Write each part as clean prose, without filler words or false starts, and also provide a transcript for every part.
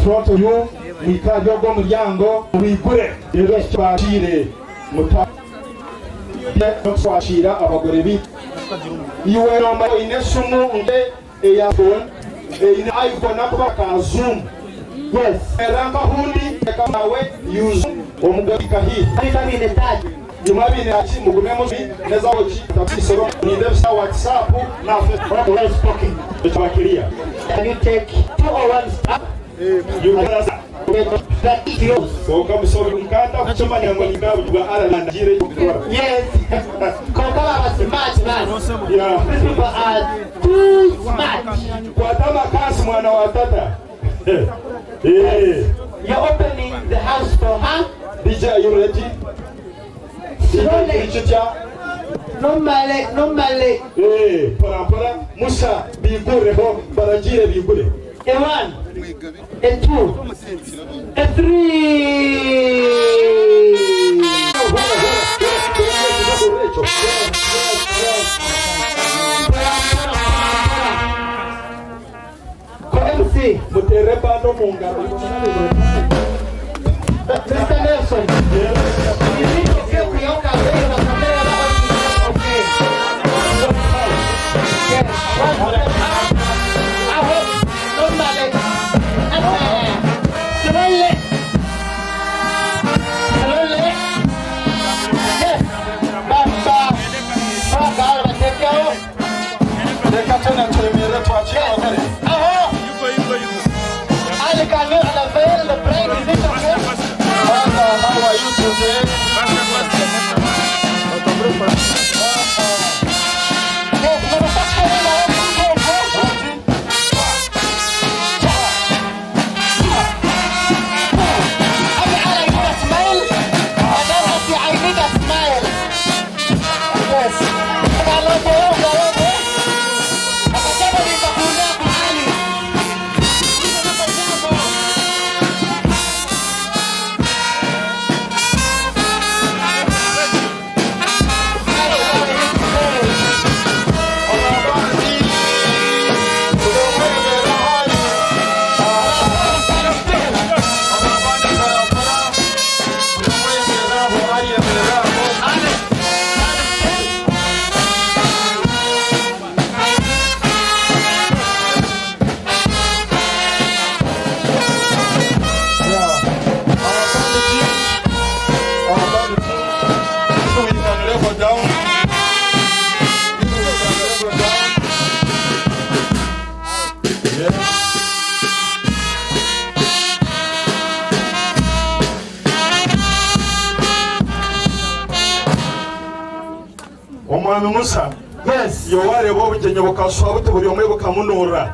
front of you, mwike ahari ogwo omuryango mwigure reero tubakiire mutaahe n'okutwakiira abagore baitu. Iwe nomanya oine esimu nke eya phone eine icon akuba ka zoom. Yes. Era nkahundi reka nawe you zoom omugore hika haihi. Abaitu abaine touch. Imwe abaine touch mugume muzi neza oki tatisoro ninde ebisa WhatsApp na Facebook. Well spoken. Ekyo clear. Can you take 201 step? You can That is yours. Kwonka musobi nkantakukimanya ngu ninga bwa ara nagiire kukora. Yes. Kwonka baba smart man. Yeah. These people are too smart. Kwata amakasi mwana wa tata. Eh. You're opening the house for her. DJ are you ready? Slowly. Kitya? Normally, normally. Eh, mpora mpora Musa bigureho baragiire bigure. A one, a two, a three. Hora hora hora ekyo. Mpora mpora mpora mpora. Ko MC, Muteere band omu ngaro. Mr. Nelson. Yes. Is it okay kuyoka wewe na kamera okay? Yes. One step up. Aho. Normally. Slowly. Slowly. Yes. Bamba. Bamba batekeo. Reka twena twemerere twakire abagore. Aho. Ali can you unveil the bride? Is it okay? Father, how are you today? Yes, manufacturing. Abi Ali, I need a smile. And then I need a smile. Yes. Galoko, galoko. Akasema nitakuna kwa Ali. Ali, how are you today? Ali, Ali. Omwami Musa, Yes. yowareeba obugyenyi bukaswa buti buri omwe bukamunuura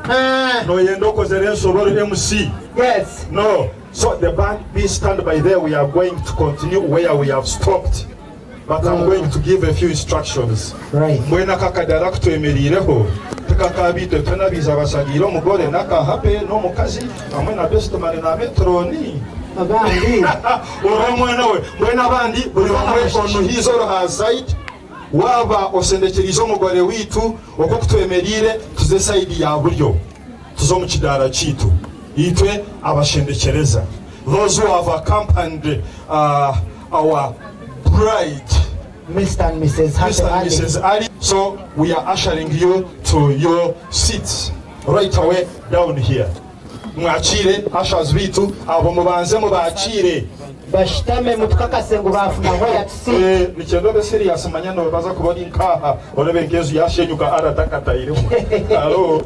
noyenda okozere ensobi ori MC. Yes. No. So the band, please stand by there. We are going to continue where we have stopped. But I'm going to give a few instructions. Right. Mbwenu aka akadaara kutwemeriireho tikakabiitwe twena abashagiire omugore n'akahape n'omukazi hamwe na bestman na metroni. Abandi. Ori omwana we mbwenu abandi buri omwe on his or her side waaba osendekeriize omugore wiitu okwo kutwemeriire tuze side ya buryo tuze omu kidaara kiitu itwe abashendekereza, those who have accompanied our bride, Mr. and Mrs. Happy Mr. and Ali. Mrs. Ali. So we are ushering you to your seats right away down here. Mwakire ushers bitu abo mubanze mubakire. Bashitame mutukakase ngu bafuna where to sit. Eh, nikyenda obe serious manya nobaza kuba ori nkaha orebe nk'enju yashenyuka aratakatairemu. Hello.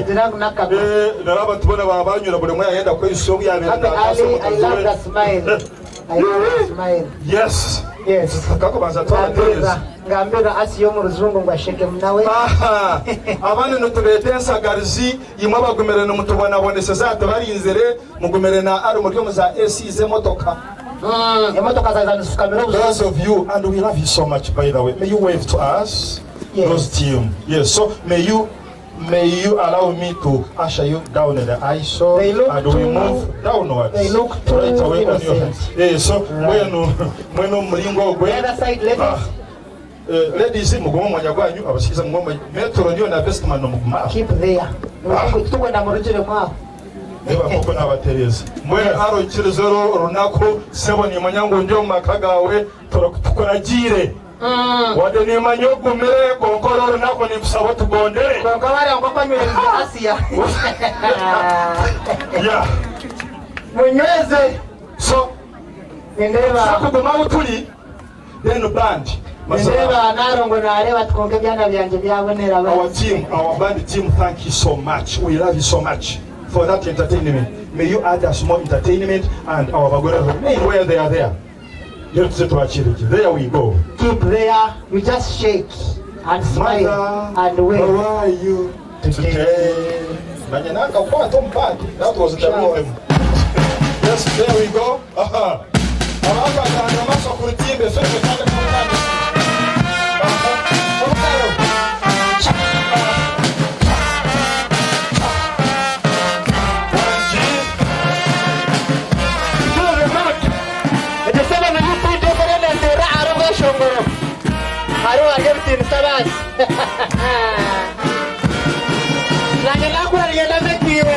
Ngira ngu nakaba. Eh, nari abantu bona baba banyura buri omwe yayenda kweyusa obu yabeire Happy nataasa Ali, I omukazi love we. the smile. I love the smile. Yes. Yes. Kakubanza twabateereza. Ngambira, ngambira asi yo mu ruzungu ngu asheke munawe. Aha, abandi nitubeeta ensagarizi imwe abagumire nimutubonabonesa atubarinzire mugumire na ari muri omu za AC z'emotoka. Emotoka zaza nisukamira obuzibu. Those of you, and we love you so much, by the way, may you wave to us. Yes. Those team. Yes, so may you allow me to usher you down in the aisle They look and we move downwards. They look too right away on your innocent. Yeah, so mwenu mwenu muringo ogwe. The other side, ladies. Ah, eh, ladies mugume omwanya gwanyu, abashaija mugume omwanya. Metro niyo na bestman omuguma. Keep there. Ah. Tugwenda murugire mwaho. Reeba nk'oku naabatereeza. Mbwenu Aaron oikirize oru orunaku, sebo niimanya ngu ndi omu maka gaawe, tukuragiire. Wadde niimanya ogumire, kwonka oru orunaku ninkusaba otugondere. Kwonka waareeba nk'oku anywereize Asiya. Yeah. Munyweze. So, Nindeeba. tuza kuguma ahu turi, then band. Nindeeba Nalongo naareeba ati kwonka ebyana byangye byabonera bati. Our team, our band team, thank you so much. We love you so much for that entertainment. May you add us more entertainment and our bagore remain where they are there. Rero tuze twakiire gye. There we go. Keep there, you just shake and smile Mother, and wave. how are you today? Manya nakakwata omu band. That was the rhythm. Yes, there we go. Aha. Abantu bakahanga amaisho ku rutimbe, ffe tutandika obutandisi. Aha. Obukaro. Wangi. Feel the mark. Egyo sebo ni UPD eriyo neeteera ahari obweshongoro. Hariho hariyo ebitiinisa baasi. Naanye naakura niinyenda mbe nkaiwe.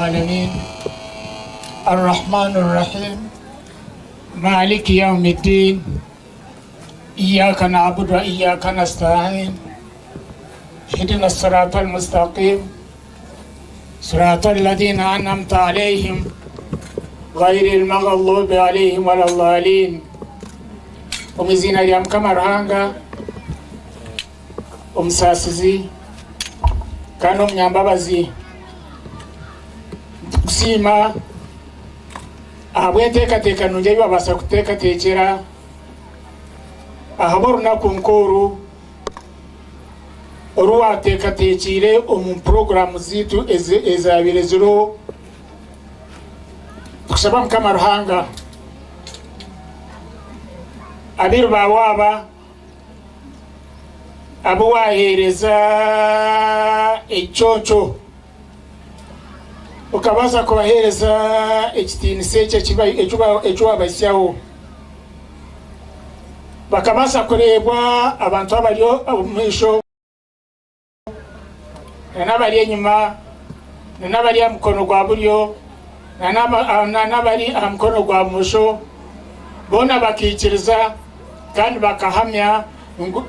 العالمين الرحمن الرحيم مالك يوم الدين إياك نعبد وإياك نستعين اهدنا الصراط المستقيم صراط الذين أنعمت عليهم غير المغضوب عليهم ولا الضالين. Omu iziina rya Mukama Ruhanga omusaasizi kandi omunyambabazi, nitukusiima Ahabw'enteekateeka nungi ei babaasa kuteekateekyera ahabw'orunaku nk'oru oru waateekateekiire omu puroguraamu zaitu ezaabaire ziriho. Nitukushaba Mukama Ruhanga, abairu baawe aba abu waaheereza ekiconco, Okabaasa kubaheereza ekitiinisa ekyo eki waabahitsyaho. Bakabaasa kureebwa abantu abari omu maisho n'abari enyima n'abari aha mukono gwa buryo n'abari aha mukono gwa bumosho. Boona bakaikiriza kandi bakahamya ngu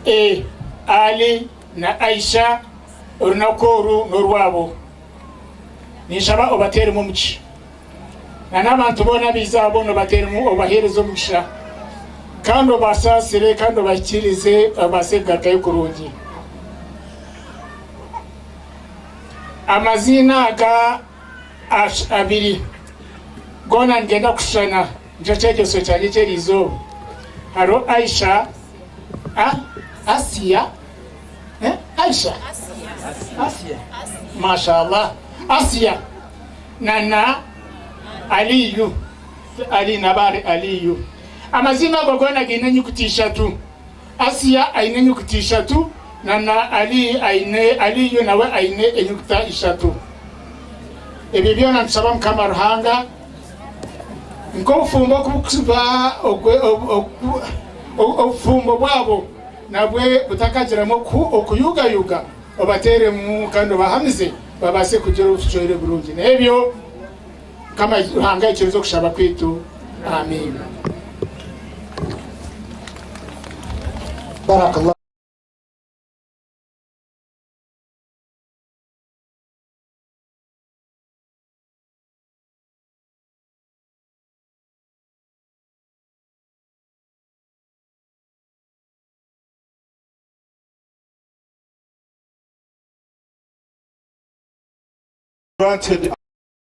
Ali na Aisha Orunaku oru n'orwabo. Ninshaba obateeremu omugisha. Na n'abantu boona abaija aha boona obateeremu obaheereze omugisha. Kandi obasaasire kandi obahikiirize babaase kugarukayo kurungi. Amaziina aga abiri goona nigenda kushushana, nikyo kyegyeso kyangye eky'eriizooba. Hariho Aisha, Asiya. Eh? Aisha? Asiya. Mashallah. Asiya na Aliyu. Ali nabare Aliyu. Amazina ago goona gaine enyuguti ishatu. Asiya aine enyuguti ishatu na Ali aine Aliyu nawe aine enyuguta ishatu. Ebyo byona nitusaba Mukama Ruhanga nk'obufumbo oku bukuba obufumbo bwabo Nabwe butakagiramu okuyugayuga, obateeremu kandi obahamize babaase kugira obushwere burungi. N'ebyo Mukama Ruhanga aikirize okushaba kwaitu. Amiina. Barakallah. Granted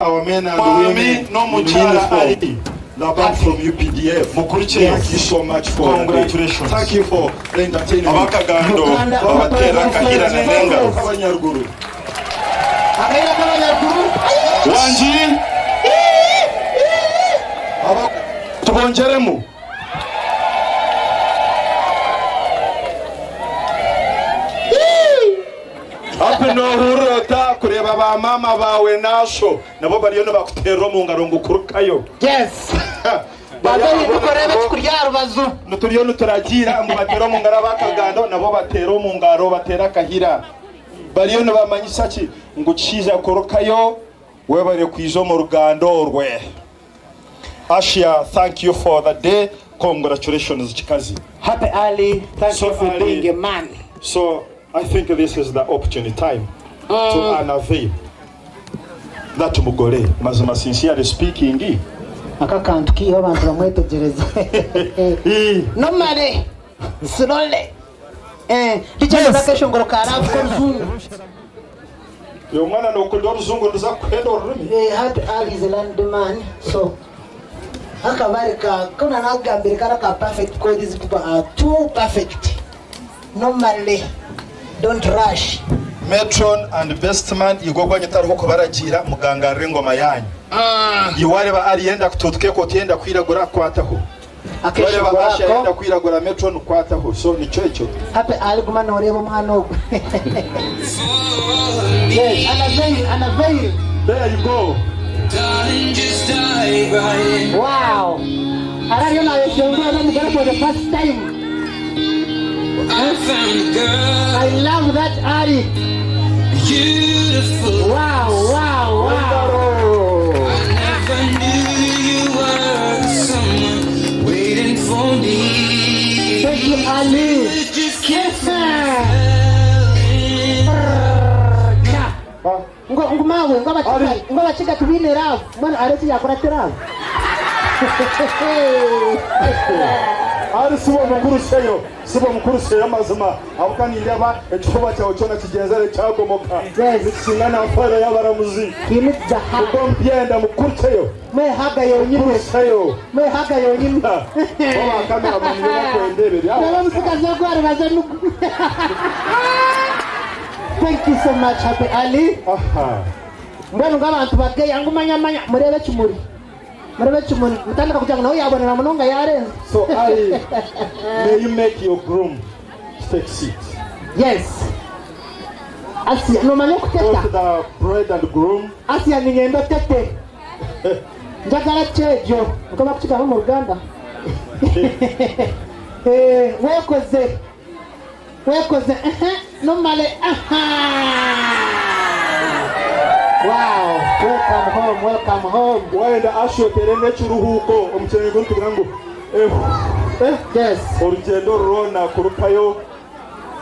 our men and Mwami women in n'omukyala uniform. Ali. Laban from UPDF. Mukurikire. Thank you so much for the day. Congratulations. Thank you for the entertainment. Abakagando Mukanda babatera akahira n'engaro. Abanyaruguru. Akaira k'abanyaruguru. Wangi Aba tubongeremu. Happy nohurira ota kureeba ba maama baawe nasho nabo bariyo nibakuteerera omu ngaro ngu kurukayo. Yes. Bari Baza aho ohinduke oreebe nabo ekikuri aha rubaju. nituriyo nituragiira ngu bateere omu ngaro abakagando nabo bateere omu ngaro bateere akahira. Bariyo nibamanyisa ki? Ngu kishaija kurukayo webare kwija omu ruganda orwe. Ashia thank you for the day congratulations kikazi. Happy Ali thank So you for Ali being a man. so I think this is the opportune time to unveil that mugore mazima sincerely speaking. Aka akantu kaihe abantu bamwetegyereze. Normally, slowly. Eh, Richard Yes. akeshongoro ka love k'orujungu. Iwe mwana nokunda orujungu niruza kukuhenda orurimi. Eh, Happy Ali is a learned man, so akabare ka kona nakugambire kari aka perfect because these people are too perfect. Normally, don't rush. Matron and best man igwe ogwanyu tariho kubaragiira mugangarire engoma yanyu. Iwe wareeba Ali yenda kutuutuka ekooti yenda kwiragura kwataho. Akeshongoro Wareeba Asha ako. yenda kwiragura Metron kwataho so nikyo ekyo. Happy Ali guma noreeba omwana ogwo. Yes, unveil, unveil. There you go. Wow. Ari ariyo nayeshongora n'omugore for the first time. I love that Ali. Wow, wow, wow. Thank you, Ali. Ngu ngu mawe ngu abakiga ngu abakiga tibaine love mbwenu hariho eki yaakora ati love. Ari sibo mukuru Seyo, sibo mukuru Seyo amazima ahabw'okuba nindeeba ekifuba kyawe kyona kigyenzire kyagomoka Yes. nikisinga na nfara y'abaramuzi. He needs the hug. Nikwo mbyenda mukuru Seyo, Mwehaga yonyine. mukuru Seyo. Mwehaga yonyine. Bo ba cameraman nibo bakwenda ebyo byabo. Reba omutsigazi ogu aribaza enugu. Thank you so much Happy Ali. Aha. Mbwenu ngu abantu bageya ngu manya manya mureebe ekimuri. Mureebe ekimuri mutandika kugira ngu nawe yabonera munonga yarenza. So Ali, may you make your groom to take seat. Yes. Asia nomanya okuteta. Both the bride and groom. Asia niinyenda otete. Njagala kyejo nikwo barikukigamba omu Ruganda. Eh, wekoze. Wekoze. Ehe, nomale. Aha. Wow. Welcome home, welcome home. Wayenda ashwetere n'ekiruhuuko omu kyenyi nitugira ngu eh, eh, Yes. orugyendo rwona kurukayo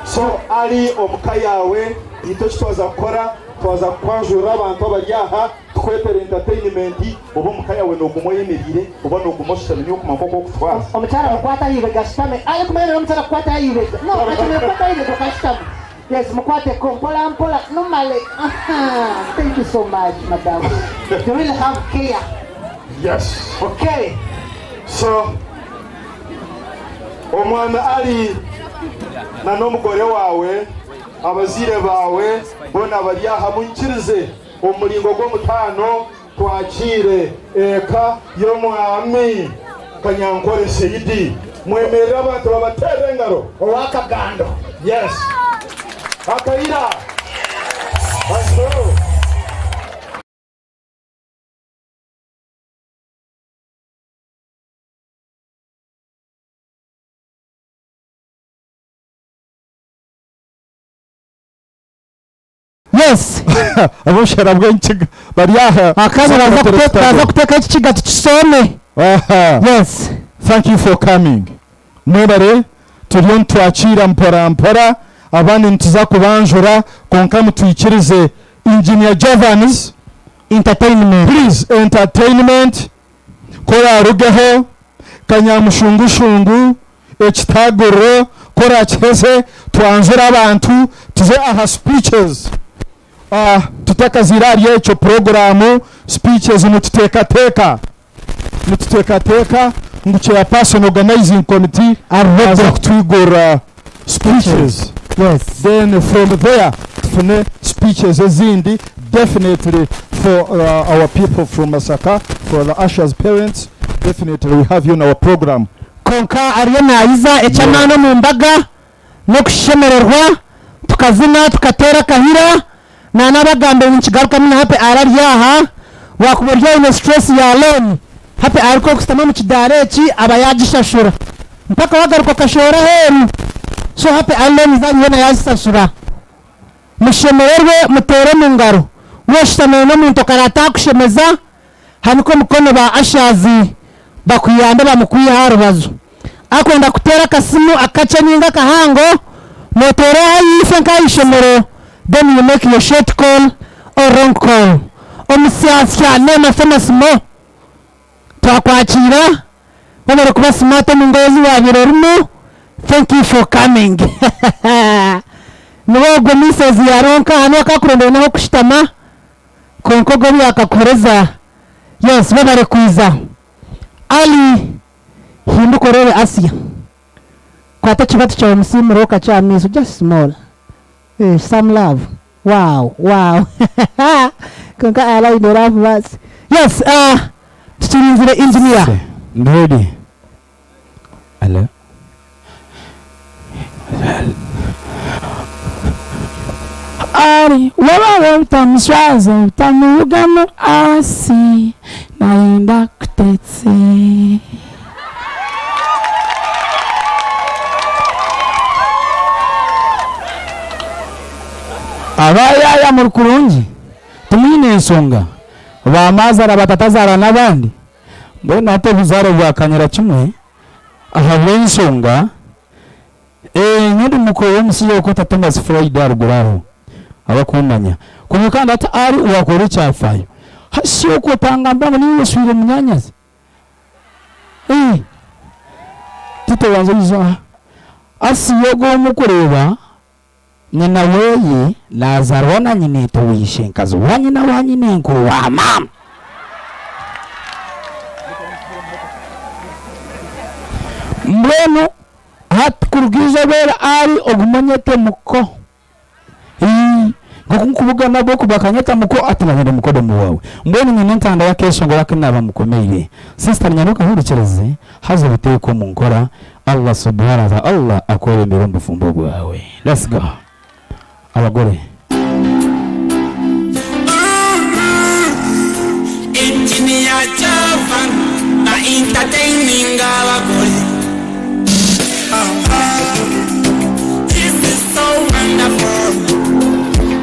so ari omu ka yaawe itwe eki twaza kukora twaza kukwanjurira abantu abari aha tukwetere entertainment oba omu ka yaawe nooguma oyemereire oba nooguma oshutami nyowe okumanya nk'oku orikutwaza. Omukyara mukwate aha ibega ashutame. Aye kumanya nari omukyara kukwata aha ibega. No, ashemereire kukwata aha ibega okashutama. Yes, mukwateko mpora mpora normally. Aha. Thank you so much, madam. You really have care. Yes. Okay. So omwami Ali na n'omugore waawe, abazaire baawe boona bari aha, munyikirize omu muringo gw'omutaano twakiire eka y'omwami Kanyankore Seidi. Mwemerere abantu babateerere engaro. Ow'akagando. Yes. Akaira. Baso. Yes. Ab'obushera bw'enkiga bari aha. Akanya baza kute- baza kuteeka eki kiga tukisome. Aha. Yes. Thank you for coming. Mwebare turiyo nitwakiira mpora mpora abandi nituza kubanjura kwonka mutwikirize Engineer Jovans Entertainment. please entertainment ku oraarugeho kanyamushungushungu ekitaaguriro ku oraakiheze twanjure abantu tuze aha speeches Ah, tutakaziire ahari ekyo puroguraamu speeches nituteekateeka nituteekateeka ngu chairperson organizing committee aza kutwigurira speeches Yes. then from there tufune speeches ezindi definitely for our people from Masaka for the ushers parents definitely we have you in our program. Kwonka ariyo naayiza eky'amaani omu mbaga n'okushemererwa, tukazina, tukateera akahira, naanabagambira ngu nikigarukamu na Happy Ali ari aha, waakuba ori oine stress ya loan, Happy Ali ku orikushutama omu kidaara eki aba yaagishashura mpaka waagaruka okashohora aheeru, so Happy Ali loan zaanyu zoona yaazisashura. Mushemererwe muteere omu ngaro. Waashutamire n'omuntu okaraata akushemeza, hanika omukono ba ushers bakuyambe bamukwihe aha rubaju. Akwenda kuteera akasimu akakye ninga akahango, nooteera ahaifo nk'aha ishomero then you make your short call or long call. Omusyasya neema Thomas Mo, twakwakiira, webare kuba smart omu ngoye ezi waabaire orimu, thank you for coming. Niwe ogwo Missus Yaronka, hanu akakurondera n'ahokushutama. Kwonka ogwo obu yaakakuhoreza. Yes, webare kwiza. Ali, hinduka oreebe Asiya. Kwata ekibatu kyawe omusiimureho kakye aha maisho, just small. Eh, some love. Wow, wow. Kwonka Ali aine love basi. Yes, uh, tukirinzire engineer. Ndi ready. Hello. Ari wababa otamuswaza otamurugamu aasi nayenda akutetse. Abayaaya muri kurungi timwine ensonga ba maazara batatazara n'abandi mbwenu hati obuzaare bwakanyira kimwe. Ahabw'enshonga eeh nyowe ndi mukuru w'omushaija orikwetwa Thomas Floyd aharuguru aho abakummanya. Kwonka kandi hati ari owaakorire ekyafaayo. Hati shi okwo otangambira ngu niiwe oshweire munyaanyazi? Eeh. Tito banza oije aha. Asiya ogu ou murikureeba nyina weye nazaarwa na nyineitwe wa ishenkazi wa nyina wa nyinenkuru wa maama. Mbwenu hati kuruga eizooba eri ari ogume onyete muko. Ii, Nk'oku nkubugana ahabw'okuba bakanyeta muko ati naanye ndi mukodomi waawe. Mbwenu nyine entanda y'akeeshongoro aku naaba mukomeire. Sister niinyenda okahurikirize haza obiteeke omu nkora Allah subhana wa Allah akwebembere omu bufumbo bwawe. Let's go. Abagore. Engineer Javan na entertaining abagore. This is so wonderful.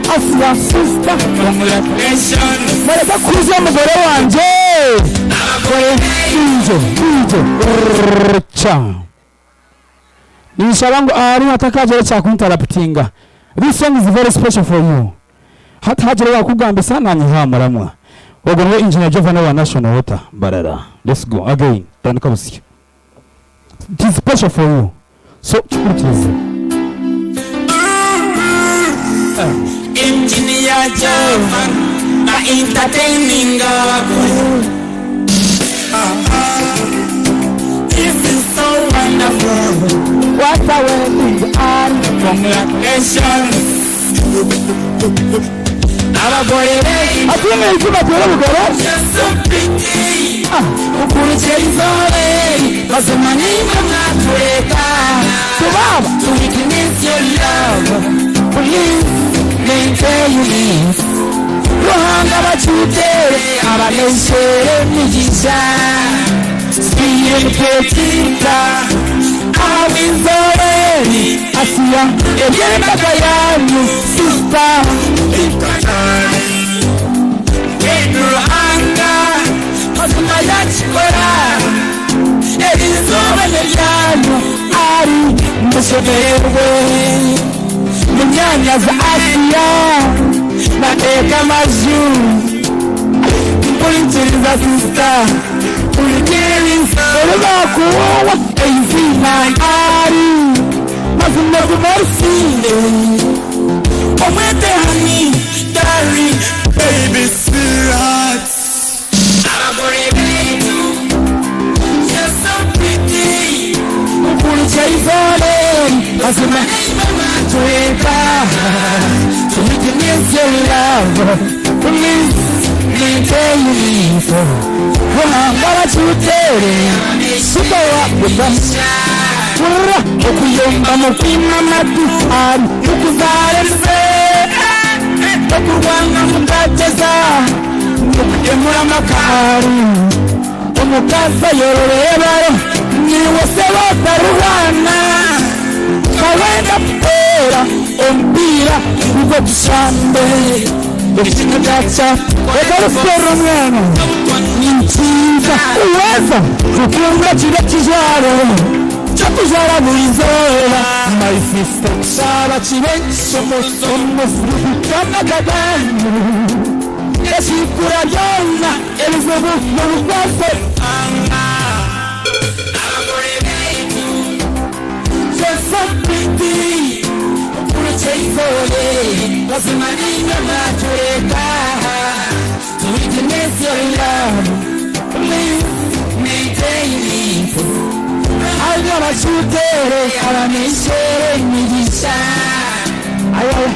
Asiya sister. Congratulations. Mureke kuhuzya omugore wangye. Abagore DJ, DJ, rrrr, Ninshaba ngu ahari hatakagira ekyakuntaraputinga. This song is very special for you. Hati hagira owakugambisa nanye hamuramwa. Ogwo niwe Engineer Giovanni owa National Water Mbarara. Let's go again. Tandika busya. It is special for you. So kihurikirize. Engineer Javan na entertaining abagore. This is so wonderful. What a wedding and Congratulations. Abagore be Ati mwiki batera obugoro. You're so pretty. Ukurikira inzobe mazima nimwe mwatureka Tubaba. To witness your love Please maintain it Ruhanga bacutere abaneshere imigisha Siyempetinta Ab'inzobe Asiya eby'embaga yanyu sister Ruhanga mazima yakikora Erizooba n'eryanyu ari mushemererwe Munyanyazi Asiya nateeka amaju Mpurikiriza sister Purikiriza Orubakuwa eiziina ari mazima gumarsinde Omwete honey darling baby sweetheart Abagore beitu you're so pretty Ukurikira izole. Mazima tweka To witness your love Please maintain it Ruhanga bacutere. Sukawa buka. Turra. Okuyomba mu kwima amatu Ari. Mukuzaara emize Okurwana mutageza Mukugemura amakaru Omukazi ayororera ebaro Niwe se batarurwana Kawenda kuteera omupiira gugwe tushambe Ekikagaca Reka rusero mwana. Ninkiza Uweza. Rukundwa kibe kijwaro. Kyo tujwara buri izooba My sister. Kushaba kibe ekishomozo Kamakaganyu. Ekikura byona ebizibu mubikwase You're so pretty Ukurikye izole Mazima nimwe mwatureka To witness your love Please maintain it Hanyuma bacutere. Abaneshere imigisha Ayaya.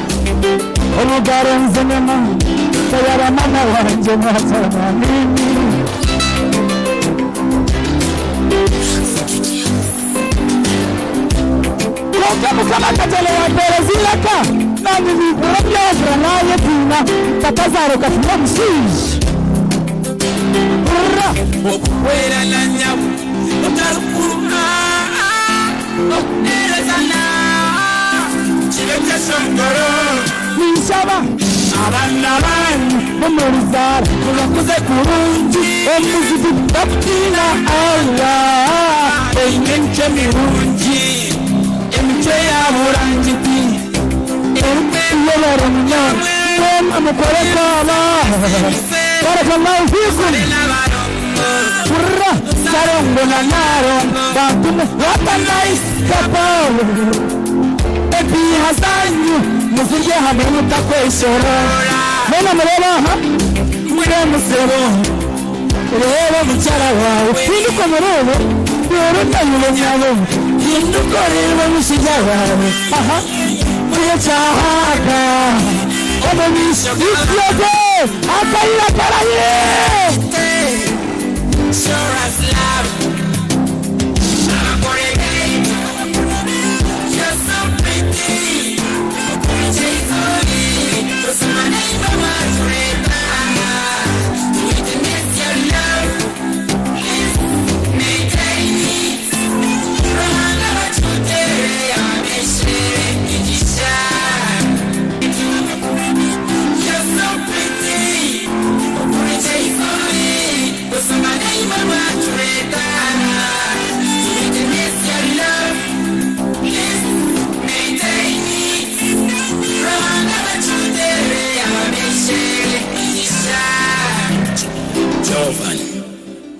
Omugaro nzenema. Tayara mama wanje mwatana mimi. Konka mukama akatele wa mbere ziraka. Nani bigura byavura naye tina. Tatazaruka funa musije. Rra. Okuwerana nyabo Otarukuruha Okuterezana Kibe kyeshongoro Ninshaba Abaana banyu mumurizara. Mubakuze kurungi Omuzibu Bakutiina Allah Eine emico mirungi Emico ya burangiti yobora munyanga. Mwema mukore kaba. Barakallahu fikum. Hurira Sarongo na Narongo bantu mwe what a nice couple Empiiha zanyu muzirye hamwe mutakweshoroora Mwena mureebe aha mbwenu sebo Reeba omukyara waawe Hinduka omureebe Reero otanyure nyabo Hinduka oreebe omushaija waawe Aha Buri ekyahaaga Omu maisho Itsyoze Akayira karahire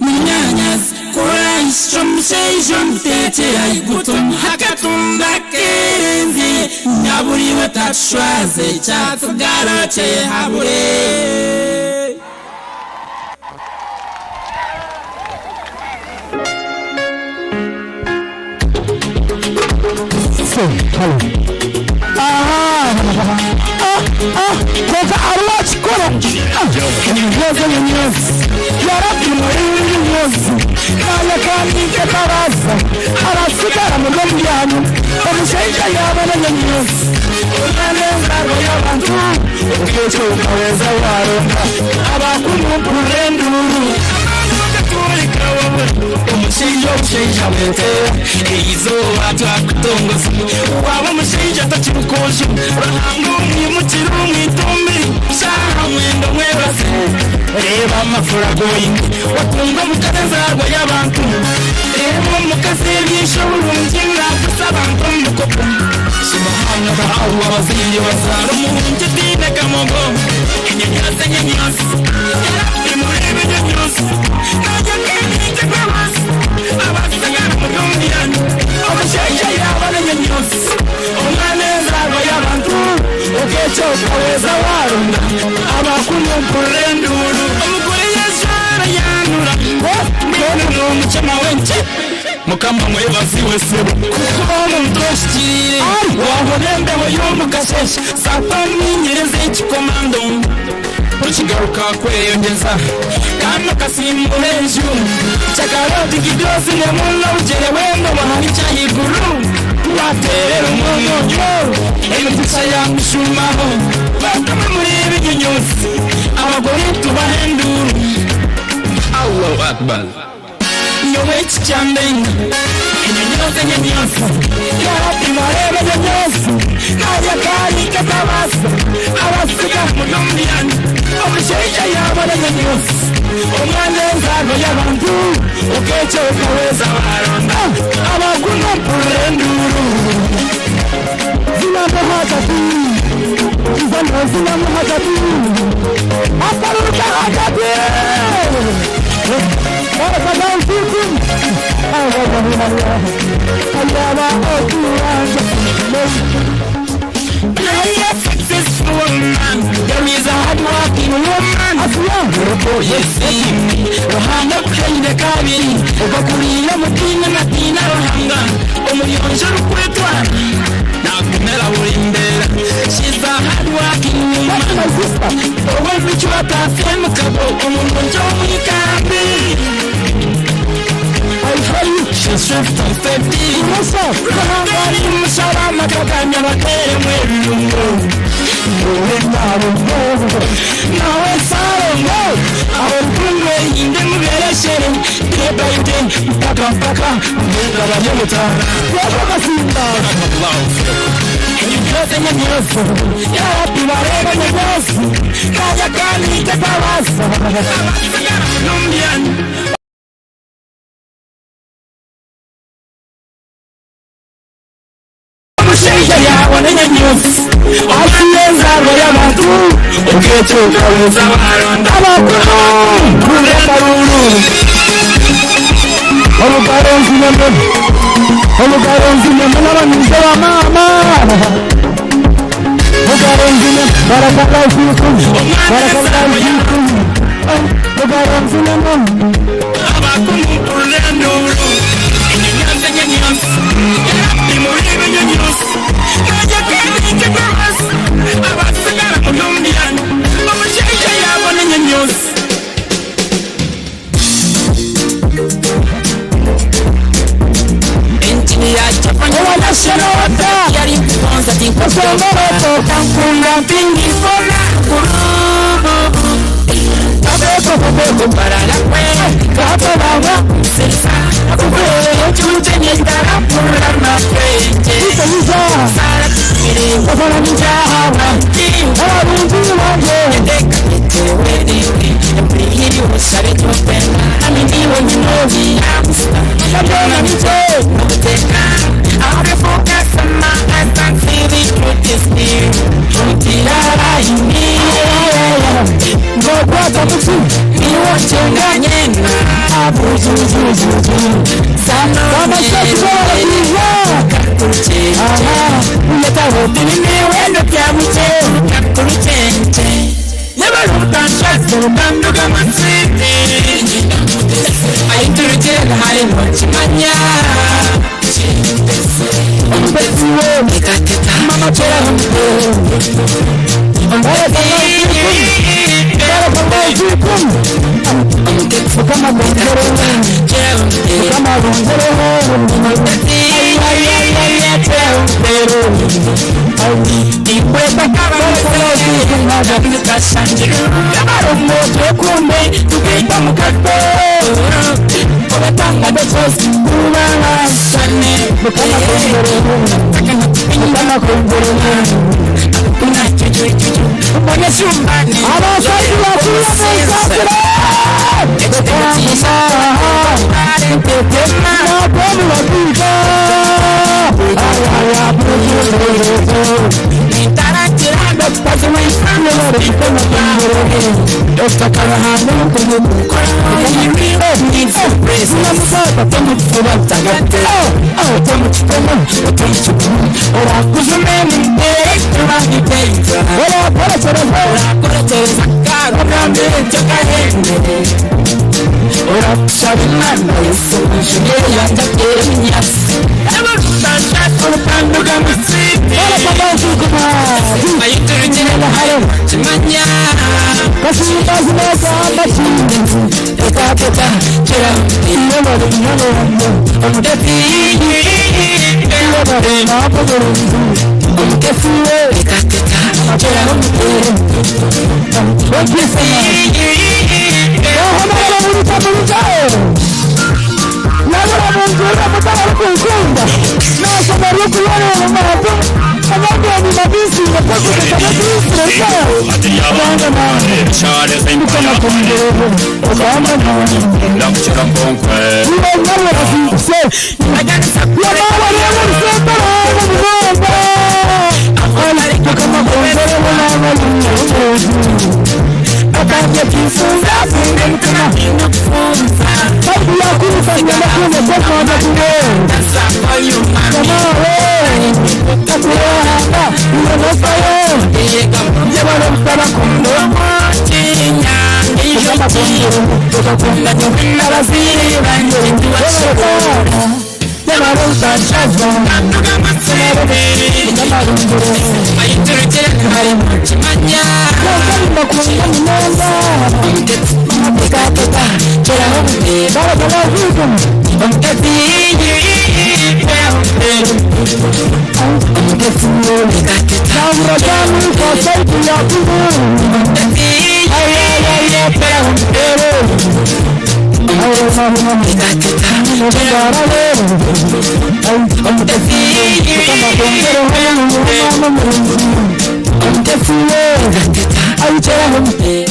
Munyaanyazi, ku oraahikye omushaija omuteekyere aiguta omuhe akatumba akeerenze, nyabura iwe otakushwaza ekyatsigara okyehabure. Kwonka ari wakikora enyonyozi enyonyozi yarabbi murebe enyonyozi naanye kandi nketabaza arasigara muri omuryango omushaija yabona enyonyozi omwana enzarwa y'abantu okekyo okaweza waronda abakuru mpurira enduru Omushaija obushaija bwete eizooba twakutongoza waaba omushaija tokiri kwojo Ruhanga omwimukire omu itumbi shaaha mwenda omwebaze reeba amafura goine watunga omukazi enzaarwa y'abantu reeba omukazi ebyisho oburungi nagusa abantu omu bukopo Subhanallah Allah abazaire bazaara omurungi otaine kamogo enyonyozi enyonyozi Yarabbi mureebe enyonyozi Naija kandi naija kwebaza abasigara muri omu myanya Omushaija yaaba n'enyonyozi omwana enzaarwa y'abantu Okekyo okaweza waronda abakuru mpurira enduru Omugore yajwara yanura mbwenu n'omukyema wenkye Mukama mwebaziwe sebo kukuba omuntu ohikiriire Wahona embeho y'omu kasheeshe Satani nyereza ekikomando Okigaruka kweyongyeza Kandi okasimbura enju Kyakarooti gidoozire muno obugyere bw'engo buhanikye ahaiguru Wateerera omwonyo Emigisha yakushuumaho Bakame muri ebinyunyusi Abagore tubahe enduuru Allahu Akbar. Nyowe eki kyandenga Enyonyoozi enyonyoozi Yarabbi bareebe enyonyoozi Naarya akaari katabaasa Abasiga muri omu myanya Omushaija yaabona enyonyoozi Omwana enzaarwa y'abantu Okeekye okaweza Baronda Abaguna mpurira enduuru Zinamu hagati Zinamu zinamu hagati Akaruka hagati Barakallahu fikum I a successful man There is a hard working woman Yesiime Ruhanga akuhaire kabiri Ogwo kuriira mutiine na tiina Ruhanga Omuyonjo orikwetwara Nakumera buri mbeera She's a hard working woman Ow'emicwe ataasya emikabo Omurungi omw'ikambi She's swift and steady Ruhanga ari mushara amakakanya bateremu ebirungo Nyowe Narongo Nawe Sarongo Aho kumwe yinde mubereshere Day by day mpaka mpaka Ngenda banyamutara Enyonyozi enyonyozi Yarabbi bareebe enyonyozi Kanya kandi tetabaasa Numbyani Omushaija yaabona enyonyozi Ahi enzaarwa y'abantu Okeekye okaweza Baronda Abakuru mpurira enduuru Olugaro nzinemu, olugaro nzinemu n'abaninze ba maama. Olugaro nzinemu, barakallahu fikum, barakallahu fikum. Olugaro nzinemu.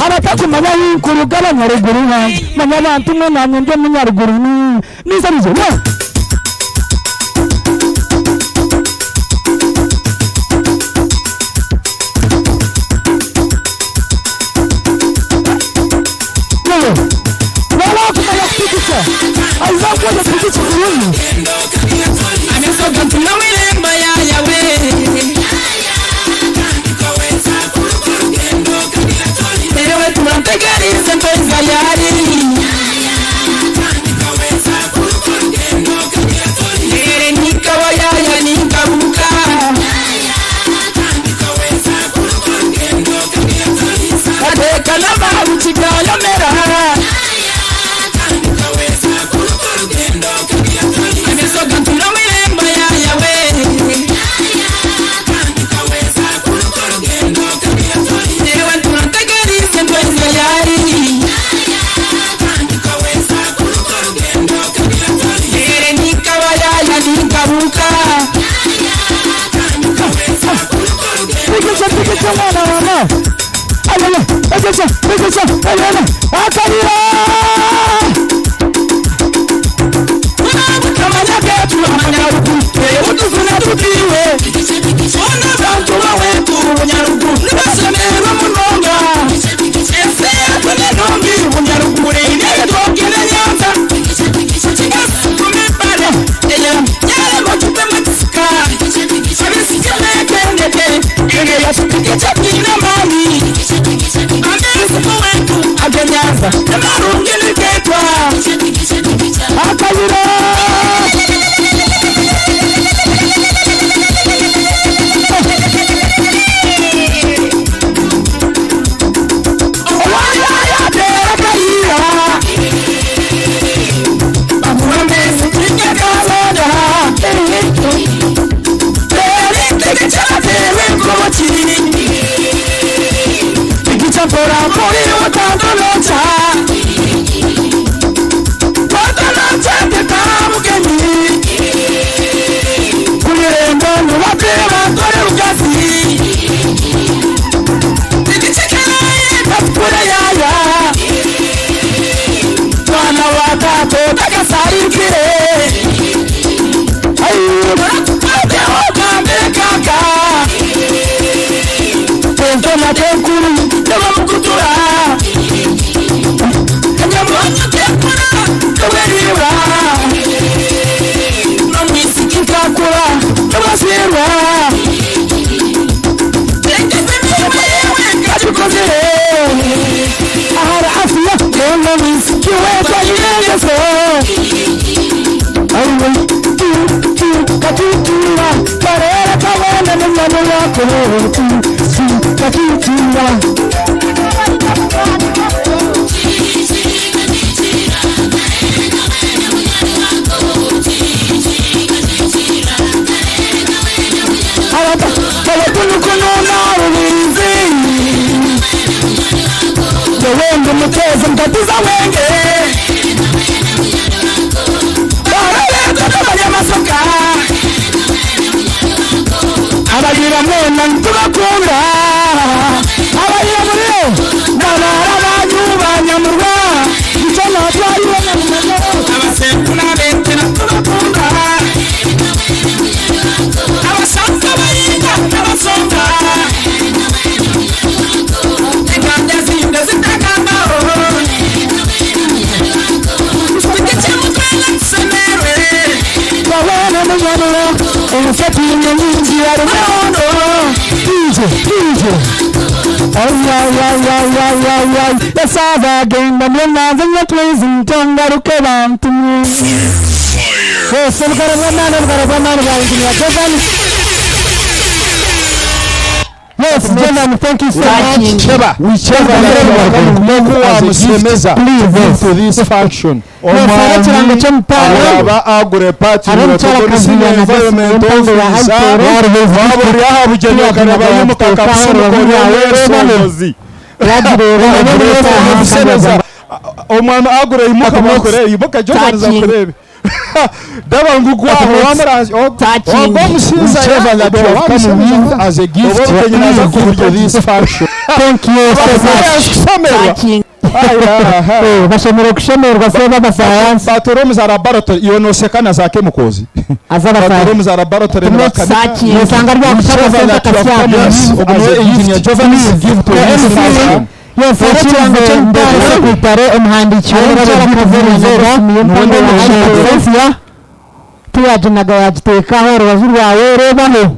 Abatakumanya ahu nkuruga abanyaruguru bange manya abantu mwe nanye ndi omunyaruguru niza nizo. Wala kumanya kupitisha aiza kuja kupitisha. Omwami agure party ori aha bugyenyi okareba yimuka omwami agure yimuka bakurebe yimuka jovaniza kurebe ndaba ngu gwaho wamuranzi ogwo omushinza as a gift to this function. Thank you so much. Bashemereire kushemererwa se b'abasayansi. Batora omu za laboratory iwe noseka na za chemicals. Batora omu za laboratory Nosanga ryakushaba sente akasyama. Engineer Giovanni give to this function. Yes, ekirango ky'omutwaro kwitare omuhandiiki w'omukyara Kazereza. Tiyaaginaga yaagiteeka aho orubaju rwawe, reebaho.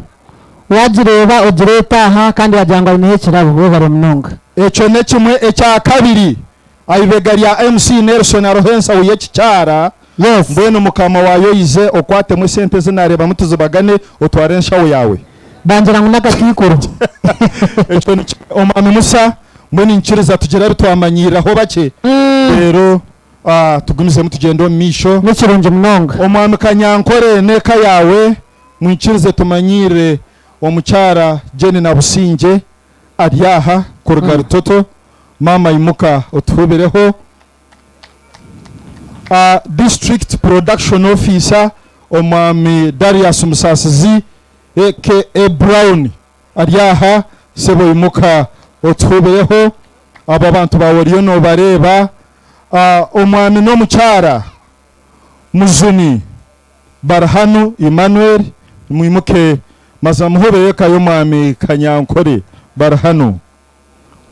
Waagireeba ogireete aha kandi waagira ngu aineho ekirabo. Webare munonga. Ekyo nekimwe ekya kabiri aibega rya MC Nelson aroho ensaho yekikyara Yes. mbwenu mukama wayo oize okwatemu esente ezi narebamu tuzibagane otware enshaho yawe. Bangira ngu nakakiikuru. Ekyo nikimwe omwami Musa mbwenu ninyikiriza tugire abu twamanyiriraho bakye reero tugumizemu tugyende omu maisho. Nikirungi munonga. Omwami Kanyankore n'eka yawe mwikirize tumanyiire omukyara Jane Nabusingye ari aha kuruga Rutoto. Maama imuka otuhubireho. District Production Officer Omwami Darius Musasizi aka Brown ari aha. Sebo imuka otuhubireho. Abo abantu baawe oriyo noobareeba. Omwami n'omukyara Mujuni Barihanu Emmanuel, mwimuke mazima muhobere eka y'omwami Kanyankore Barihanu.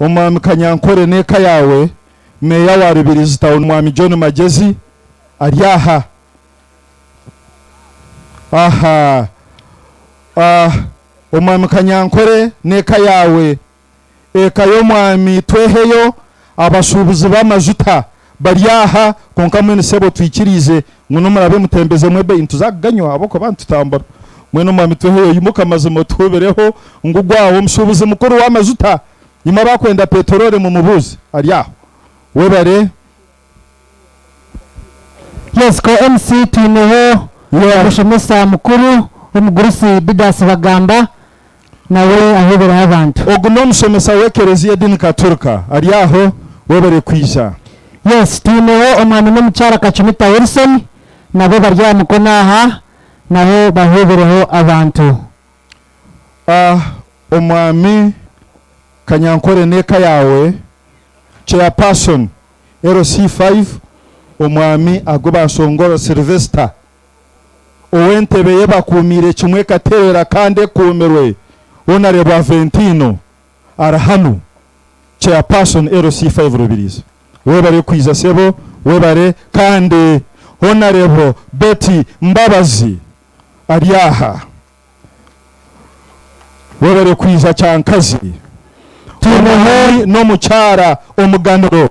Omwami Kanyankore n'eka yaawe, Meeya wa Rubirizi Town Mwami John Magyezi ari aha. Aha. Omwami Kanyankore n'eka yaawe. Eka y'omwami Tweheyo, abashuubuzi b'amajuta bari aha, kwonka mbwenu sebo twikiriize ngu n'omurabe mutembezemu ebeeyi nituza kuganywa ahabw'okuba nitutambura. Mbwenu omwami Tweheyo imuka mazima otuhubireho ngu gwawe omushuubuzi mukuru w'amajuta, imwe abakwenda peteroli mumubuuze ari aho. Webare. Yes ko MC twineho omushomesa mukuru omugurusi Didas Bagamba nawe ahubireho abantu. Ogu n'omushomesa w'ekereziya edini katurika ari aho webare kwija. Yes twineho omwami n'omukyara Kacumita Wilson nabo bari aha mukono aha nabo bahubireho abantu. Omwami Kanyankore n'eka yaawe Chairperson LC5 Omwami Agubansongoro Sylvester ow'entebe ye bakuumiire kimwe ekatereera kandi ekuumirwe Honourable Aventino ari hanu Chairperson LC5 Rubirizi webare kwija sebo webare kandi Honourable Betty Mbabazi ari aha. Webare kwija kyankazi. Omwami n'omukyara omuganuro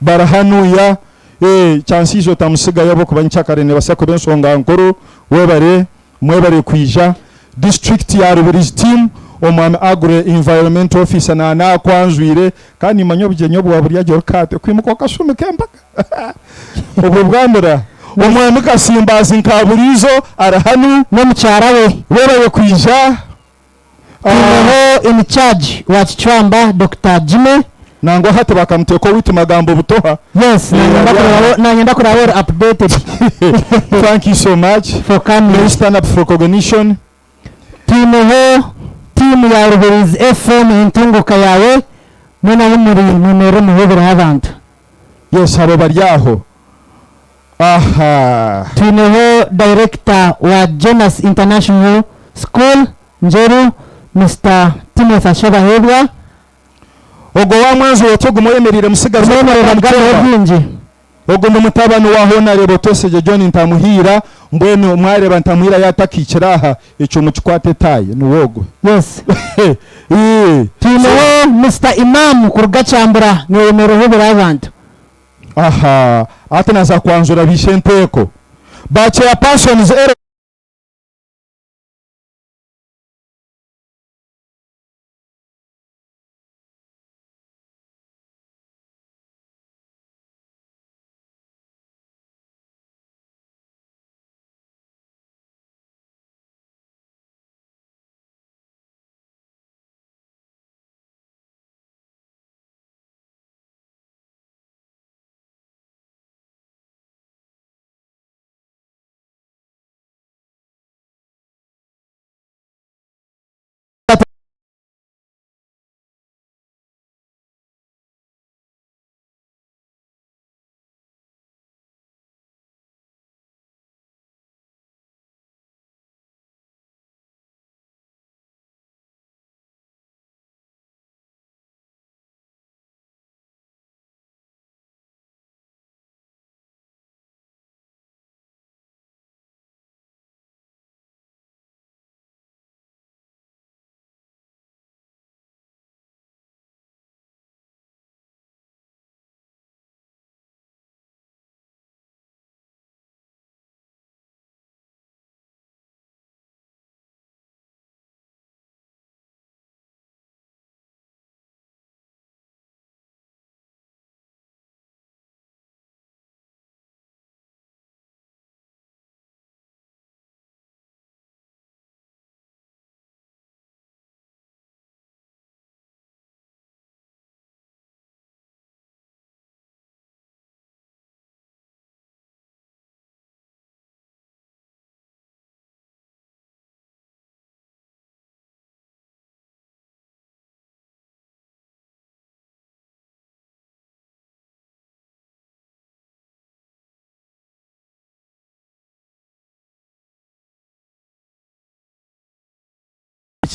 barahanuya eh kyansiija otamusigayo ahabw'okuba nyikyakare nebasa kuba enshonga nkuru webare mwebare kwija. District ya Rubirizi team omwami Agri Environment Officer nanakwanjwire kandi nimanya obugyenyi obu waburya gye orikate kwimuka okashumika embaga. Obwo bwamura. Omwami Kasimbazi nka buriijo ari hanu. N'omukyara we. Webare kwija. Twineho in charge wa Kicwamba Dokita Jimmy. Nangwa hati bakamuteeka owaitu magambo butoha. Yes, nanye ndakureba ori updated. Thank you so much. For coming. May you stand up for recognition. Twineho tiimu ya Rubirizi FM entunguka yaawe mwena ahu muri mwemerere muhubireho abantu. Yes abo bari aho. Aha. Twineho Director wa Jonas International School Njeru Mister Timothy Ashabahebwa. Ogwo wa mwanzi otyo guma oyemereire musigazi Mwemerere mugarureho bingi. Ogwo ni mutabani wa Honarebo Twesigye John Ntamuhiira, mbwenu mwareeba Ntamuhiira yaatakiikire aha, ekyo mukikwate etaayi, niwe ogwo. Yes. Ii. Twineho Mister Imam kuruga Kyambura, noyemerera ohubire abantu. Aha, hati naaza kwanjura baishenteeko ba Chairpersons.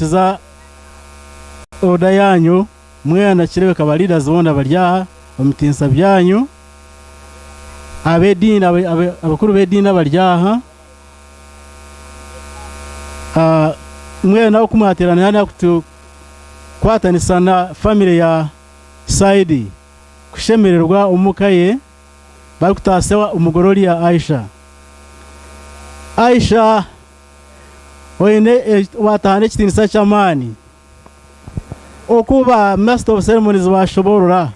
Mwahurikiza order yanyu mwena kirebeka ba leaders boona bari aha omu bitiinisa byanyu, ab'ediini abakuru b'ediini abari aha, mwena oku mwateerana hanu kutukwatanisa na family ya Saidi kushemererwa omuka ye barikutaasya omugore oriya Aisha. Aisha oine waataaha n'ekitiinisa ky'amaani. Oku ba master of ceremonies baashoboorora,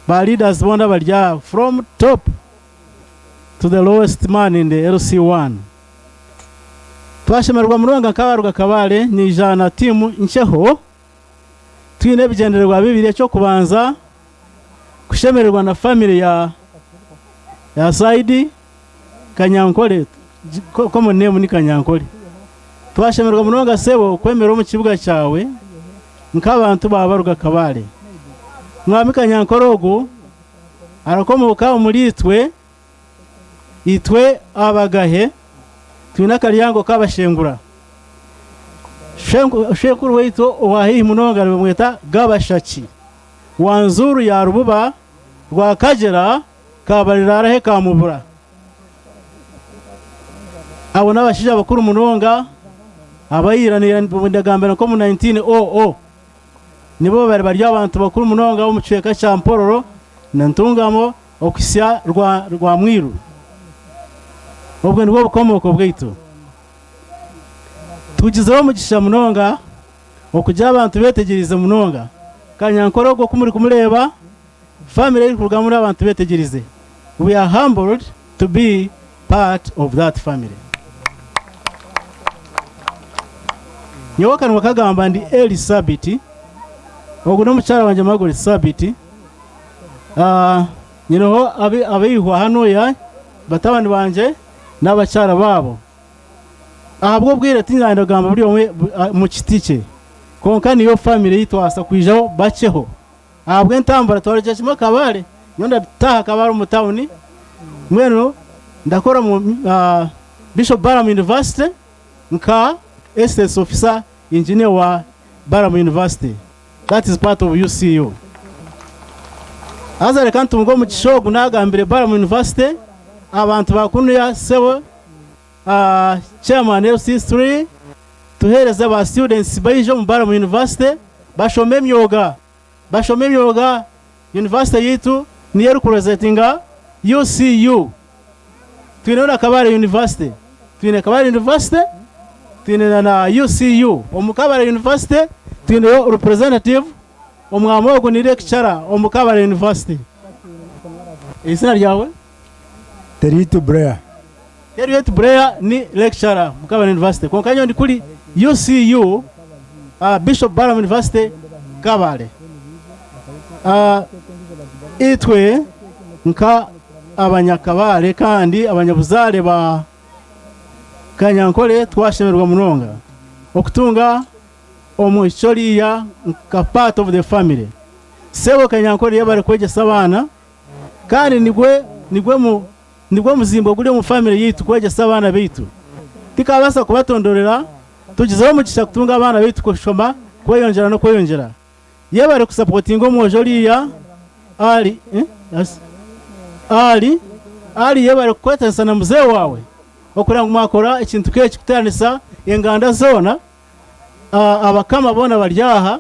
ba leaders boona bari aha from top to the lowest man in the LC1. Twashemererwa munonga nk'abaruga Kabale naija na tiimu nkyeho. Twine ebigyendererwa bibiri, eky'okubanza kushemererwa na family ya ya Saidi Kanyankole, common name ni Kanyankole. Twashemererwa munonga sebo kwemera omu kibuga kyawe nk'abantu ba Baruga Kabale. Mwami Kanyankole ogu arakomoka omuri itwe, itwe Abagahe twine akaryango k'Abashengura. Shwenkuru waitu owa haihi munonga nibamweta Gabashaki wa Nzuru ya Rububa rwa Kagyera Kabariraarahe ka Mubura. Abo n'abashaija bakuru munonga aba ira ndagambira nk'omu 1900 nibo bari bari abantu bakuru munonga b'omu kicweka kya Mpororo na Ntungamo okuhitsya Rwamwiru. Obwo nibwo bukomooko bwaitu. Tugizireho omugisha munonga okugira abantu betegyereize munonga. Kanyankore ogwo ku murikumureeba, family erikurugamu n'abantu betegyereize. We are humbled to be part of that family. Nyowe akanwa kagamba ndi Elly Sabiti, ogu n'omukyara wangye Margaret Sabiti. Nyineho abaihwa hanuya, batabani bangye n'abakyara baabo. Ahabw'obwire tinyenda kugamba buri omwe omu kiti kye, kwonka niyo famire ei twabaasa kwijaho bakyeho. Ahabw'entambura twarugira kimwe Kabale, nyowe ndataaha Kabale omu tawuni, mbwenu ndakora omu Bishop Balaam University nka Estates Officer Engineer wa Balaam University, that is part of UCU. Haza reka ntunge omugisha ogu naagambire Balaam University, abantu ba kunuya sebo, Chairman LC3, tuheereze ba students baije omu Balaam University bashome emyoga, bashome emyoga, University yaitu niyo erikurepresentinga UCU. Twineho na Kabale University, twine Kabale University, twine na UCU. Omu Kabale University twineyo representative omwami ogu ni lecturer omu Kabale University. Eizina ryawe? Teriyeitu Blair. Teriyeitu Blair ni lecturer omu Kabale University kwonka nyowe ndi kuri UCU, Bishop Balaam University Kabale. Itwe nka Abanyakabale kandi abanyabuzaare ba Kanyankore twashemererwa munonga okutunga omwishiki oriya nka part of the family. Sebo Kanyankore yebare kwegyesa abaana kandi nigwe nigwe nigwe muzimbo oguri omu family yaitu kwegyesa abaana baitu. Tikabaasa kubatondorera tugizeho omugisha kutunga abaana baitu kushoma kweyongyera n'okweyongyera. Yebare kusapotinga omwojo oriya Ali Ali Ali yebare kukwatanisa na muzee wawe okureba ngu mwakora ekintu keki kuteranisa enganda zoona abakama boona bari aha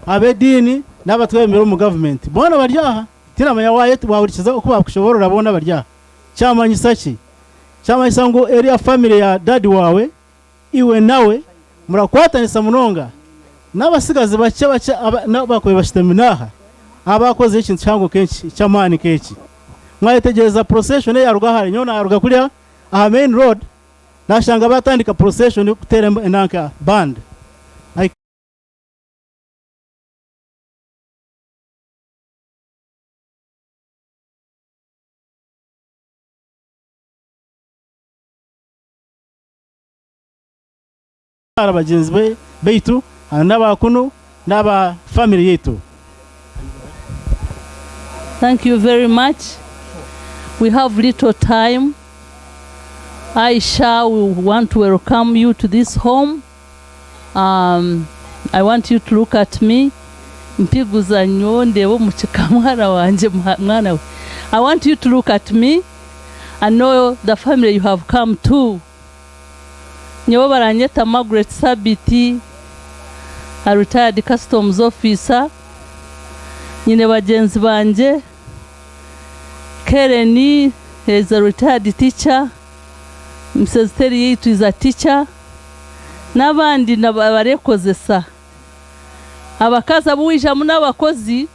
abediini nabatwebembera omu government boona bari aha tinamanya wahurikiza oku bakushoborora boona bari aha kyamanyisa ki kyamanyisa ngu eriya family ya dadi wawe Iwe nawe murakwatanisa munonga n'abatsigazi bakye bakye abakubaire bashutami n'aha abaakozire ekintu kihango nk'eki, eky'amaani nk'eki. Mwayetegyereza procession eyaaruga hare, nyowe naaruga kuriya aha main road naashanga baatandika procession kuteera enanka, band. I. Bagyenzi baitu n'aba kunu n'aba family yaitu. Thank you very much. We have little time. Aisha, we want to welcome you to this home. Um, I want you to look at me mpiguza nyowe ndeebe omu kikamwana wangye mwana we. I want you to look at me and know the family you have come to. Nyowe baranyeta Margaret Sabiti, a retired customs officer. Nyine bagyenzi bangye, Karen is a retired teacher, Mrs Terry yaitu is a teacher, n'abandi barekozesa. Abakazi abu waijamu n'abakozi,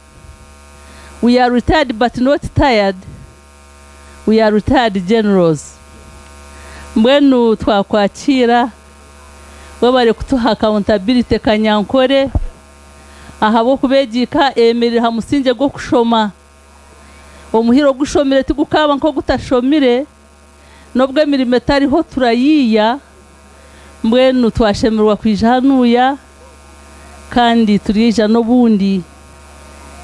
we are retired but not tired, we are retired generals. Mbwenu twakwakiira, webare kutuha accountability Kanyankore, ahabw'okuba egi ka eyemereire aha musingye gw'okushoma. Omuhira ogushomire tigukaaba nk'ogutashomire, n'obu emirimo etariho turayiiya, mbwenu twashemererwa kwija hanuya kandi turyaija n'obundi.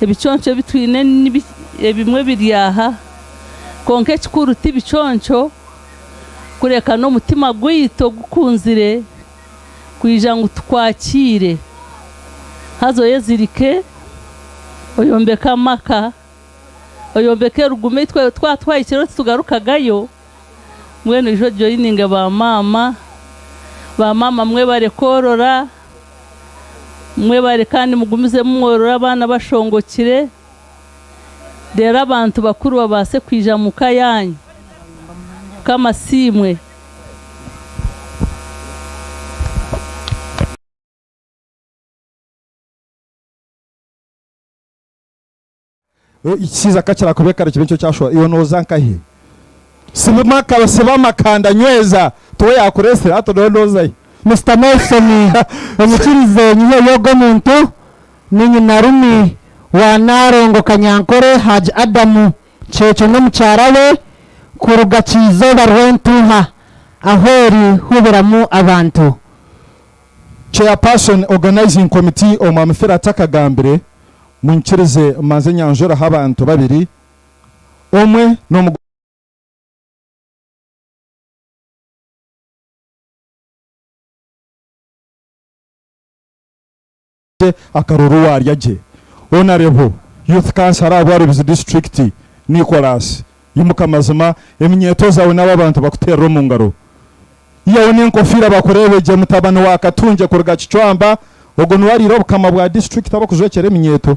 Ebiconco ebi twine ebimwe biri aha, kwonka ekikuru ti biconco kureka n'omutima gwaitu ogukunzire kwija ngu tukwakiire. Haza oyezirike oyombeke amaka. Oyombeke rugume itwe twaba twahikireho titugarukagayo mbwenu ija ojoyininge ba maama, ba maama mwebare kworora, mwebare kandi mugumizemu mworore abaana bashongokire reero abantu bakuru babaase kwija muka yaanyu. Mukama asiimwe. Ekishaija ka kirakuba kare kibe nikyo kyashora iwe nooza nkahi? Siba amakanda nyweza tiwe yaakureetsire hati noowe nooza hi? Mister Nelson onyikirize nyiheyo ogu omuntu ni nyinarumi wa Nalongo Kanyankore Hajj Adam Kyekyo n'omukyara we kuruga Kyizooba Rwentuuha ahu eri hubiramu abantu. Chairperson Organizing Committee Omwami Phil atakagambire, munyikirize mbanze nyanjureho abantu babiri, omwe n'omugore akarora owarya gye, Honourable Youth Councillor ahabwa Rubizi District Nicholas Imuka mazima eminyeeto zaawe n'abo abantu bakuteerera omu ngaro. Ihaho n'enkofiira bakureebe gye mutabani wa Katungye kuruga Kicwamba, ogwo niwe ariire obukama bwa disiturikiti abakujwekyera eminyeeto.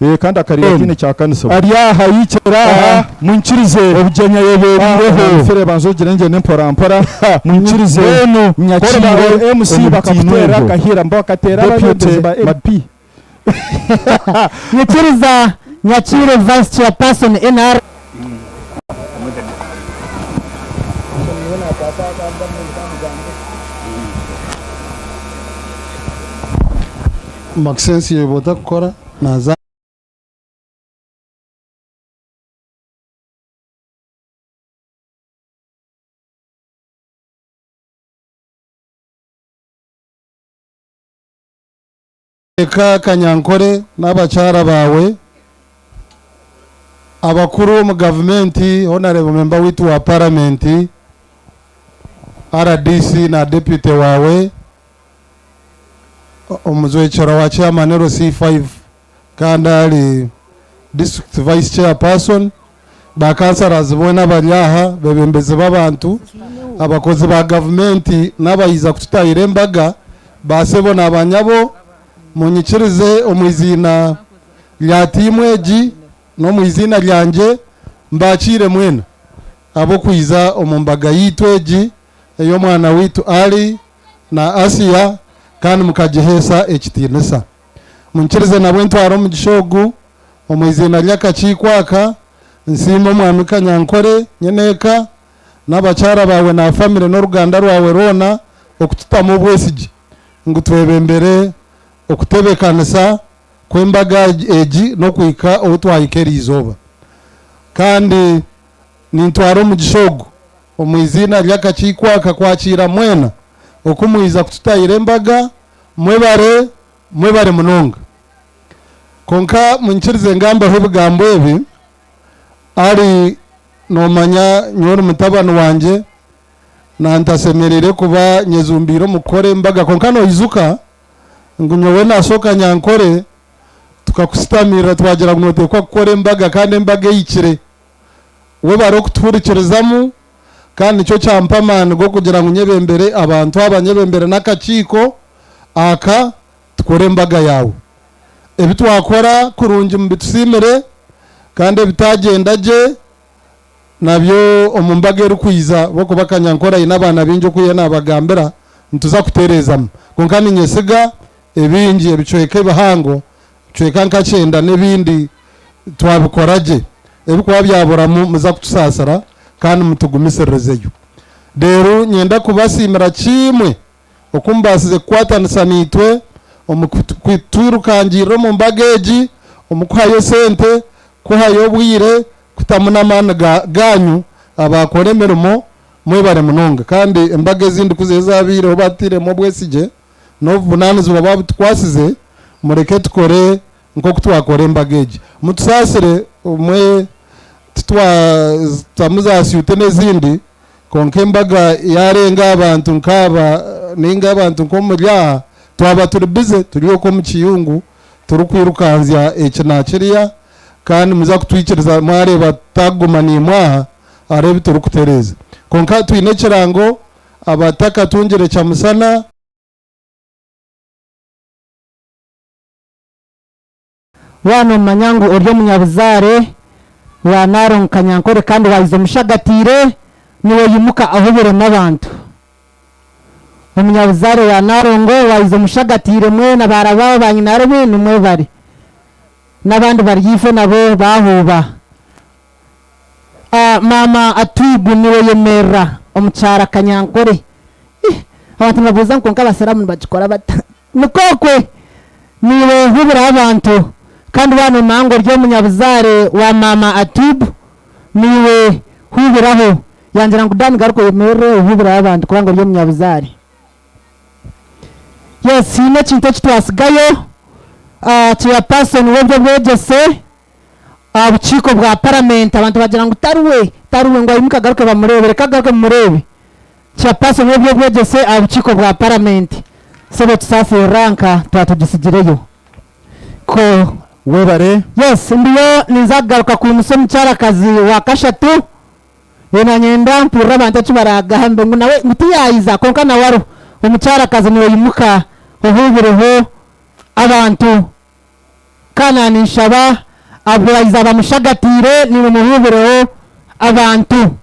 Ee kandi akariira ataine kyakanisibwa. Ari aha yikira aha munkirize obugyenyi ayebereireho. Fire banza ogire ngyende mpora mpora munkirize Mbwenu nyakiire MC bakakuteerera akahira mbu bakateera abebembezi ba LP. Nyikiriza nyakiire Vice Chairperson NRM. Maxence yaiba otakukora naza. Eka Kanyankore n'abakyara baawe, abakuru omu gavumenti, Honarebo memba waitu wa paramenti, rdc na deputy waawe, omujwekyerwa wa chairman LC5 kandi ari district vice chairperson, ba councillors boona abari aha, abebembezi b'abantu, abakozi ba gavumenti n'abaija kututahira embaga, ba sebo na ba nyabo, munyikirize omu iziina rya tiimu egi n'omu iziina ryangye mbakiire mwena ab'okwija omu mbaga yaitu egi ey'omwana waitu Ali na Asiya kandi mukagiheesa ekitiinisa. Munyikirize nabwe ntware omugisha ogu omu iziina ry'akakiiko aka, nsiime Omwami Kanyankore, nyineeka, n'abakyara baawe na famire n'oruganda rwawe rwona okututamu obwesigye ngu twebembere okutebeekanisa kw'embaga egi n'okuhika obu twahika eri izooba. Kandi nintwara omugisha ogu omu iziina ry'akakiiko aka kwakiira mwena oku mwija kututahira embaga. Mwebare, mwebare munonga. Kwonka munyikirize ngambeho ebigambo ebi, Ari, noomanya nyowe ori mutabani wangye. Nantasemereire kuba nyezumbiire omu kukora embaga kwonka noijuka ngu nyowe na sho Kanyankore tukakusitamirira twagira ngu noteekwa kukora embaga kandi embaga ehikire. Webare okutuhurikirizamu kandi nikyo kyampa amaani g'okugira ngu nyebembere abantu aba, nyebembere n'akakiiko aka tukore embaga yaawe. Ebi twakora kurungi mubitusiimire kandi ebitagyenda gye nabyo omu mbaga erikwija ahabw'okuba Kanyankore aine abaana baingi okwiha nabagambira nituza kutereezamu. Kwonka ninyesiga ebingi ebicweka ebihango, ebicweka nka kyenda n'ebindi twabikora gye ebikuba byaburamu muza kutusaasira kandi mutugumisiririzeyo. Reero nyenda kubasiimira kimwe oku mubaasize kukwatanisa naitwe omu kutwirukangirira omu mbaga egi, omu kuhayo sente, kuhayo obwire, kutamu n'amaani gaanyu abaakora emirimo, mwebare munonga. Kandi embaga ezindi ku ziriba zaabaireho batairemu obwesigye n'obuvunaanizibwa baabutukwasize, mureke tukore nk'oku twakora embaga egi. Mutusaasire obumwe titwatamu zaasuuti n'ezindi, kwonka embaga yaarenga aha bantu nk'aba nainga abantu nk'omuri aha, twaba turi bize turi okwo omu kiyungu turikwirukanzya eki na kiriya kandi muza kutwikiriza mwareeba tutaguma naimwe aha hariho ebi turikutereeza. Kwonka twine ekirango abatakatungire kyamusana. Waaba noomanya ngu ori omunyabuzaare wa Naarongo Kanyankore kandi waayiza omushagatiire, niiwe imuka ohubure n'abantu. Omunyabuzaare wa Naarongo waayiza omushagatiire mwena baara baabo ba nyinarume nimwe bari. N'abandi bari ifo nabo baahuuba. Maama Atwigu niiwe yemerera omu kyaro Kanyankore. Ih! Abantu nibabuuza ngu kwonka abasiraamu nibagikora bata? Nikwo okwe, niiwe hubura abantu, kandi waaba noomanya ngu ori omunyabuzaare wa maama Atub, niiwe huburaho. Yangira ngu Dan garuka oyemerere ohubureho abantu kubanga ori omunyabuzaare. Yes, haine ekintu eki twasigayo, Chairperson w'eby'obwegyese aha bukiiko bwa paramenti, abantu bagira ngu tariwe, tariwe ngu aimuke agaruke bamureebe, reka agaruke mumureebe. Chairperson w'eby'obwegyese aha bukiiko bwa paramenti, Sebo Tusaasire ranka twatugisigireyo. Ko. Webare. Yes, ndiyo ninza kugaruka kwimutsya omukyarakazi wa kashatu, nanyenda mpurire abantu eki baragambe ngu nawe ngu tiyayiza kwonka nawe ariho. Omukyarakazi noimuka ohuubireho abantu. Ka ninshaba abu bamushagatiire nimwe muhuubireho abantu.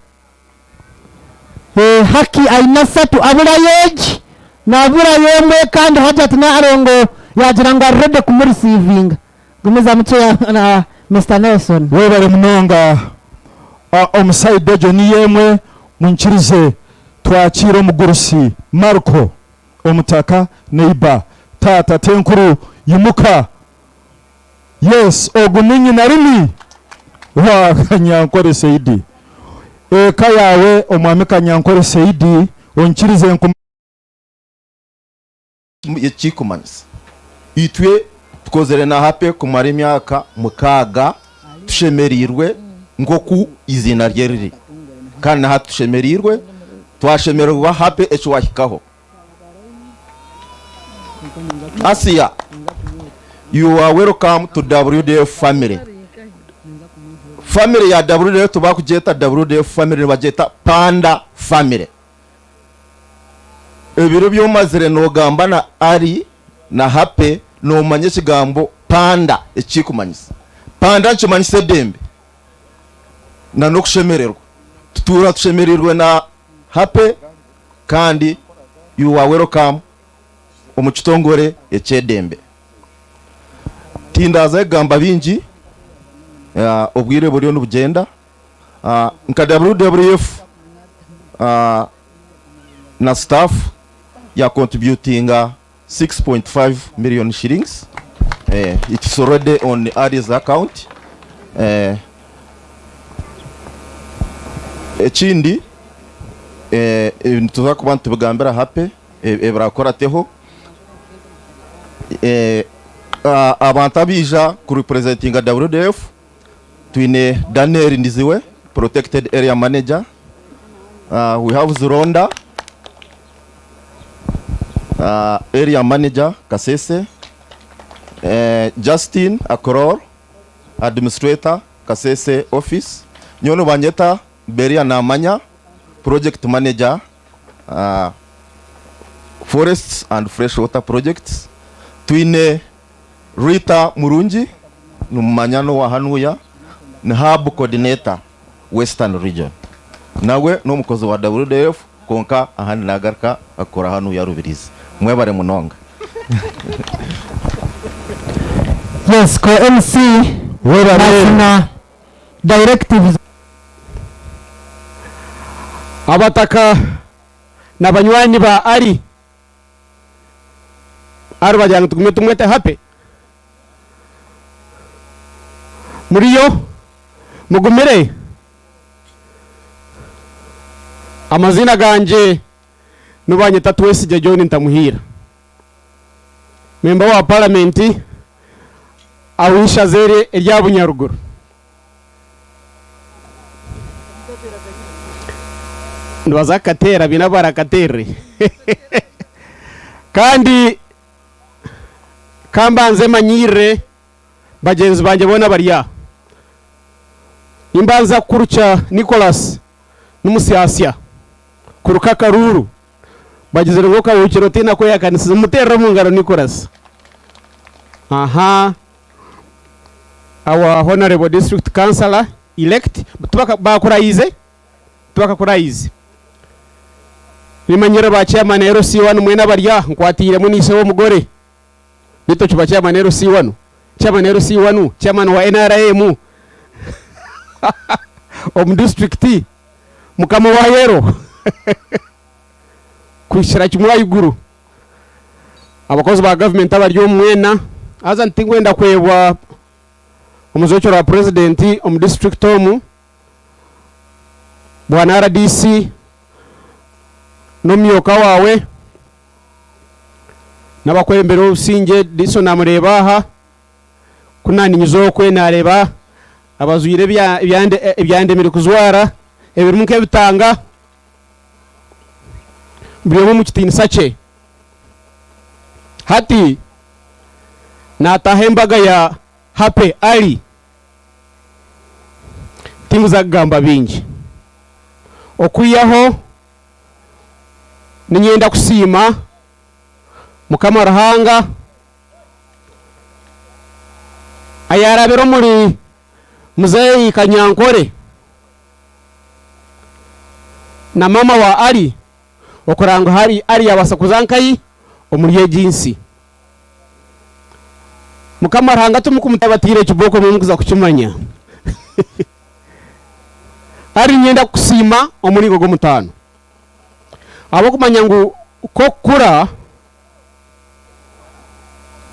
Haki aine asatu aburayo egi naburayo emwe kandi Hajat Nalongo yagira ngu ari ready kumurisiivinga. Gumizamu chair Mister Nelson. Webare munonga omu side egyo niyo emwe munyikirize twakiire omugurusi Marco Omutaka neighbour taata tenkuru yimuka yes ogu ni nyinarimi wa Kanyankore Saidi eka yaawe omwami Kanyankore Saidi onyikirize nku. Ekikumanyisa itwe tukozire na Happy kumara emyaka mukaaga tushemereirwe nk'oku eiziina rye riri kandi na hati tushemereirwe twashemererwa Happy eki wahikaho. Asiya you are welcome to WDF family. Family ya WDF tibakugyeta WDF family nibagyeta Panda family. Ebiro ebi omazire nogamba na Ali na Happy nomanya ekigambo Panda eki kirikumanyisa. Panda nikimanyisa edembe na n'okushemererwa. Tutuura tushemereirwe na Happy kandi you are welcome omu kitongore eky'edembe. Tindaaza kugamba bingi, obwire buriyo nibugyenda. Nka WWF na staff ya contributinga 6.5 million shillings, it's already on Ali's account. Ekindi nituza kuba nitubigambira Happy ebiraakurateho. Abantu abaija ku representinga WDF twine Daniel Ndiziwe, Protected Area Manager. We have Zironda. Area Manager Kasese, Justine Akror, Administrator Kasese Office, nyowe nibanyeta Beria Namanya, Project Manager Forests and Fresh Water Projects, twine Rita Murungi, nimumanya n'owa hanuya, ni Hub Coordinator Western Region. Nawe n'omukozi wa WDF kwonka ahandi nagaruka akora hanuya Rubirizi. Mwebare munonga. Yes, ko MC nafuna directives. Abataka na banywani ba Ali. Ali bagira ngu tugume tumwete Happy. Muriyo? Mugumire? Amaziina gangye nibanyeta Twesigye John Ntamuhiira. Memba wa Paramenti aw'eishaza eri erya Bunyaruguru. Nibaza kukateera baine abu barakateerere. Kandi ka mbanze manyirire bagyenzi bangye boona abari aha. Nimbanza kukurukya Nicholas n'omusyasya kuruka Karuuru. Bagizire ngu okahuukire otaine akwehakanisize. Mumuteerere omu ngaro Nicholas. Aha. Our Honourable District Councillor elect tibaka bakurahiize? Tibakakurahiize. Nimanyire ba chairman LC1 mwena abari aha nkwatiiremu na ishe w'omugore. Beitu okiba chairman LC1, chairman LC1, chairman wa NRM omu district, mukama wa Yero kuhikira kimwe ahaiguru. Abakozi ba gavumenti abari omu mwena, haza tinkwenda kwebwa omujwekyerwa wa purezidenti omu disiturikiti omu, Bwana RDC n'omumyoka waawe n'abakwebembera obusingye, Diso namureeba aha, ku naninyiza okwe nareeba abajwaire ebyandemire kujwara ebirimu nk'ebitanga. Buri omwe omu kitiinisa kye. Hati naataaha embaga ya Happy Ali. Tinkuza kugamba bingi okwihaho niinyenda kusiima Mukama Ruhanga ayaarabire omuri Muzeeyi Kanyankore. Na maama wa Ali okureba ngu hari Ali yabaasa kuza nkahi omuri egi nsi. Mukama Ruhanga timukumuta abataire ekibooko nimwe mukuza kukimanya. Ali niinyenda kukusiima omuringo gw'omutaano ahabw'okumanya ngu ku okukura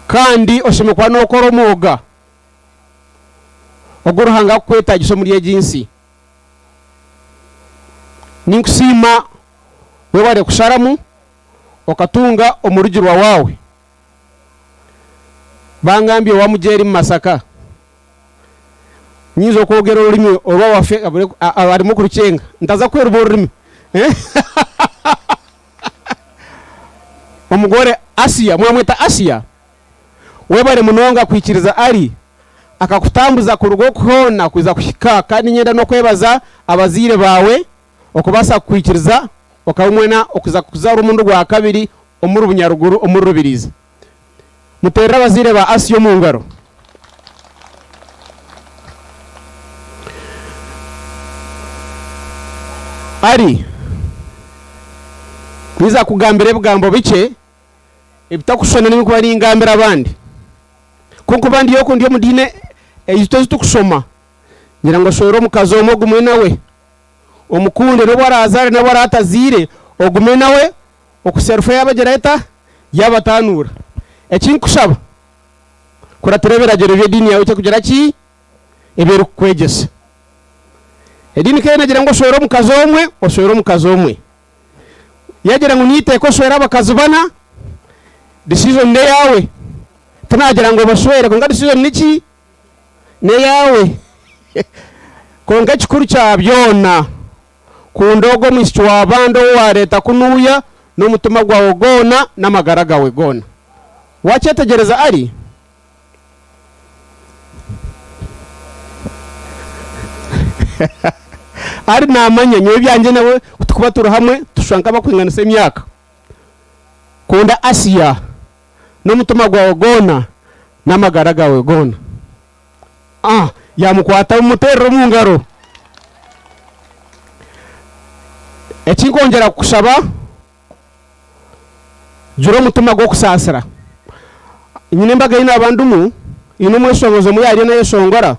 kandi oshemereire kuba nookora omwoga ogu Ruhanga arikukwetaagisa omuri egi nsi. Ninkusiima webare kusharamu okatunga omurugirwa waawe. Bangambye owa Mugyeri mu Masaka. Nyinza okwogera orurimi orw'abafe abarimu okurukyenga ntaza kweruba orurimi. Omugore Asiya, mwamweta Asiya? Webare munonga kwikiriza Ali akakutambuza kuruga oku hoona kwija kuhika kandi niinyenda n'okwebaza abazaire baawe okubaasa kukwikiriza okaba omwena okuza kuzaarwa omurundi gwa kabiri omuri Bunyaruguru omuri Rubirizi. Muteerere abazaire ba Asiya omu ngaro. Ali, Ninza kukugambira ebigambo bikye. Ebitakushushana n'ebi ndikuba ningambira abandi. Ku nkuba ndi oku ndi omu diini ei itwe ezi turikushoma, ngira ngu oshwere omukazi omwe ogume nawe, omukunde n'obu araazaare n'obu araabe atazaire, ogume nawe okuhitsya rufu yaabagira eta? Yaabataanuura. Eki ndikushaba, kuratira ebiragiro by'ediini yaawe eki erikugira ki? Ebi erikukwegyesa. Ediini ka eragira ngu oshwere omukazi omwe, oshwere omukazi omwe. Yagira ngu niteeka oshwere abakazi bana, decision neyawe. Tinagira ngu obashwere kwonka decision niki? Neyawe. Kwonka ekikuru kya byona, kunda ogwo omwishiki wa bandi ou wareeta kunuuya. n'omutima gwawe gwona n'amagara gaawe goona. Waakyetegyereza Ali? Ali naamanya nyowe ebyangye nawe ku turikuba turi hamwe tushusha nk'abakwinganisa emyaka. Kunda Asiya n'omutima gwawe gwona n'amagara gaawe goona. Ah, yaamukwata mumuteerere omu ngaro. Eki nkwongyera kukushaba, gira omutima gw'okusaasira. Nyine embaga ei naaba ndimu, haine omweshongozi omwe yaariyo naayeshongora,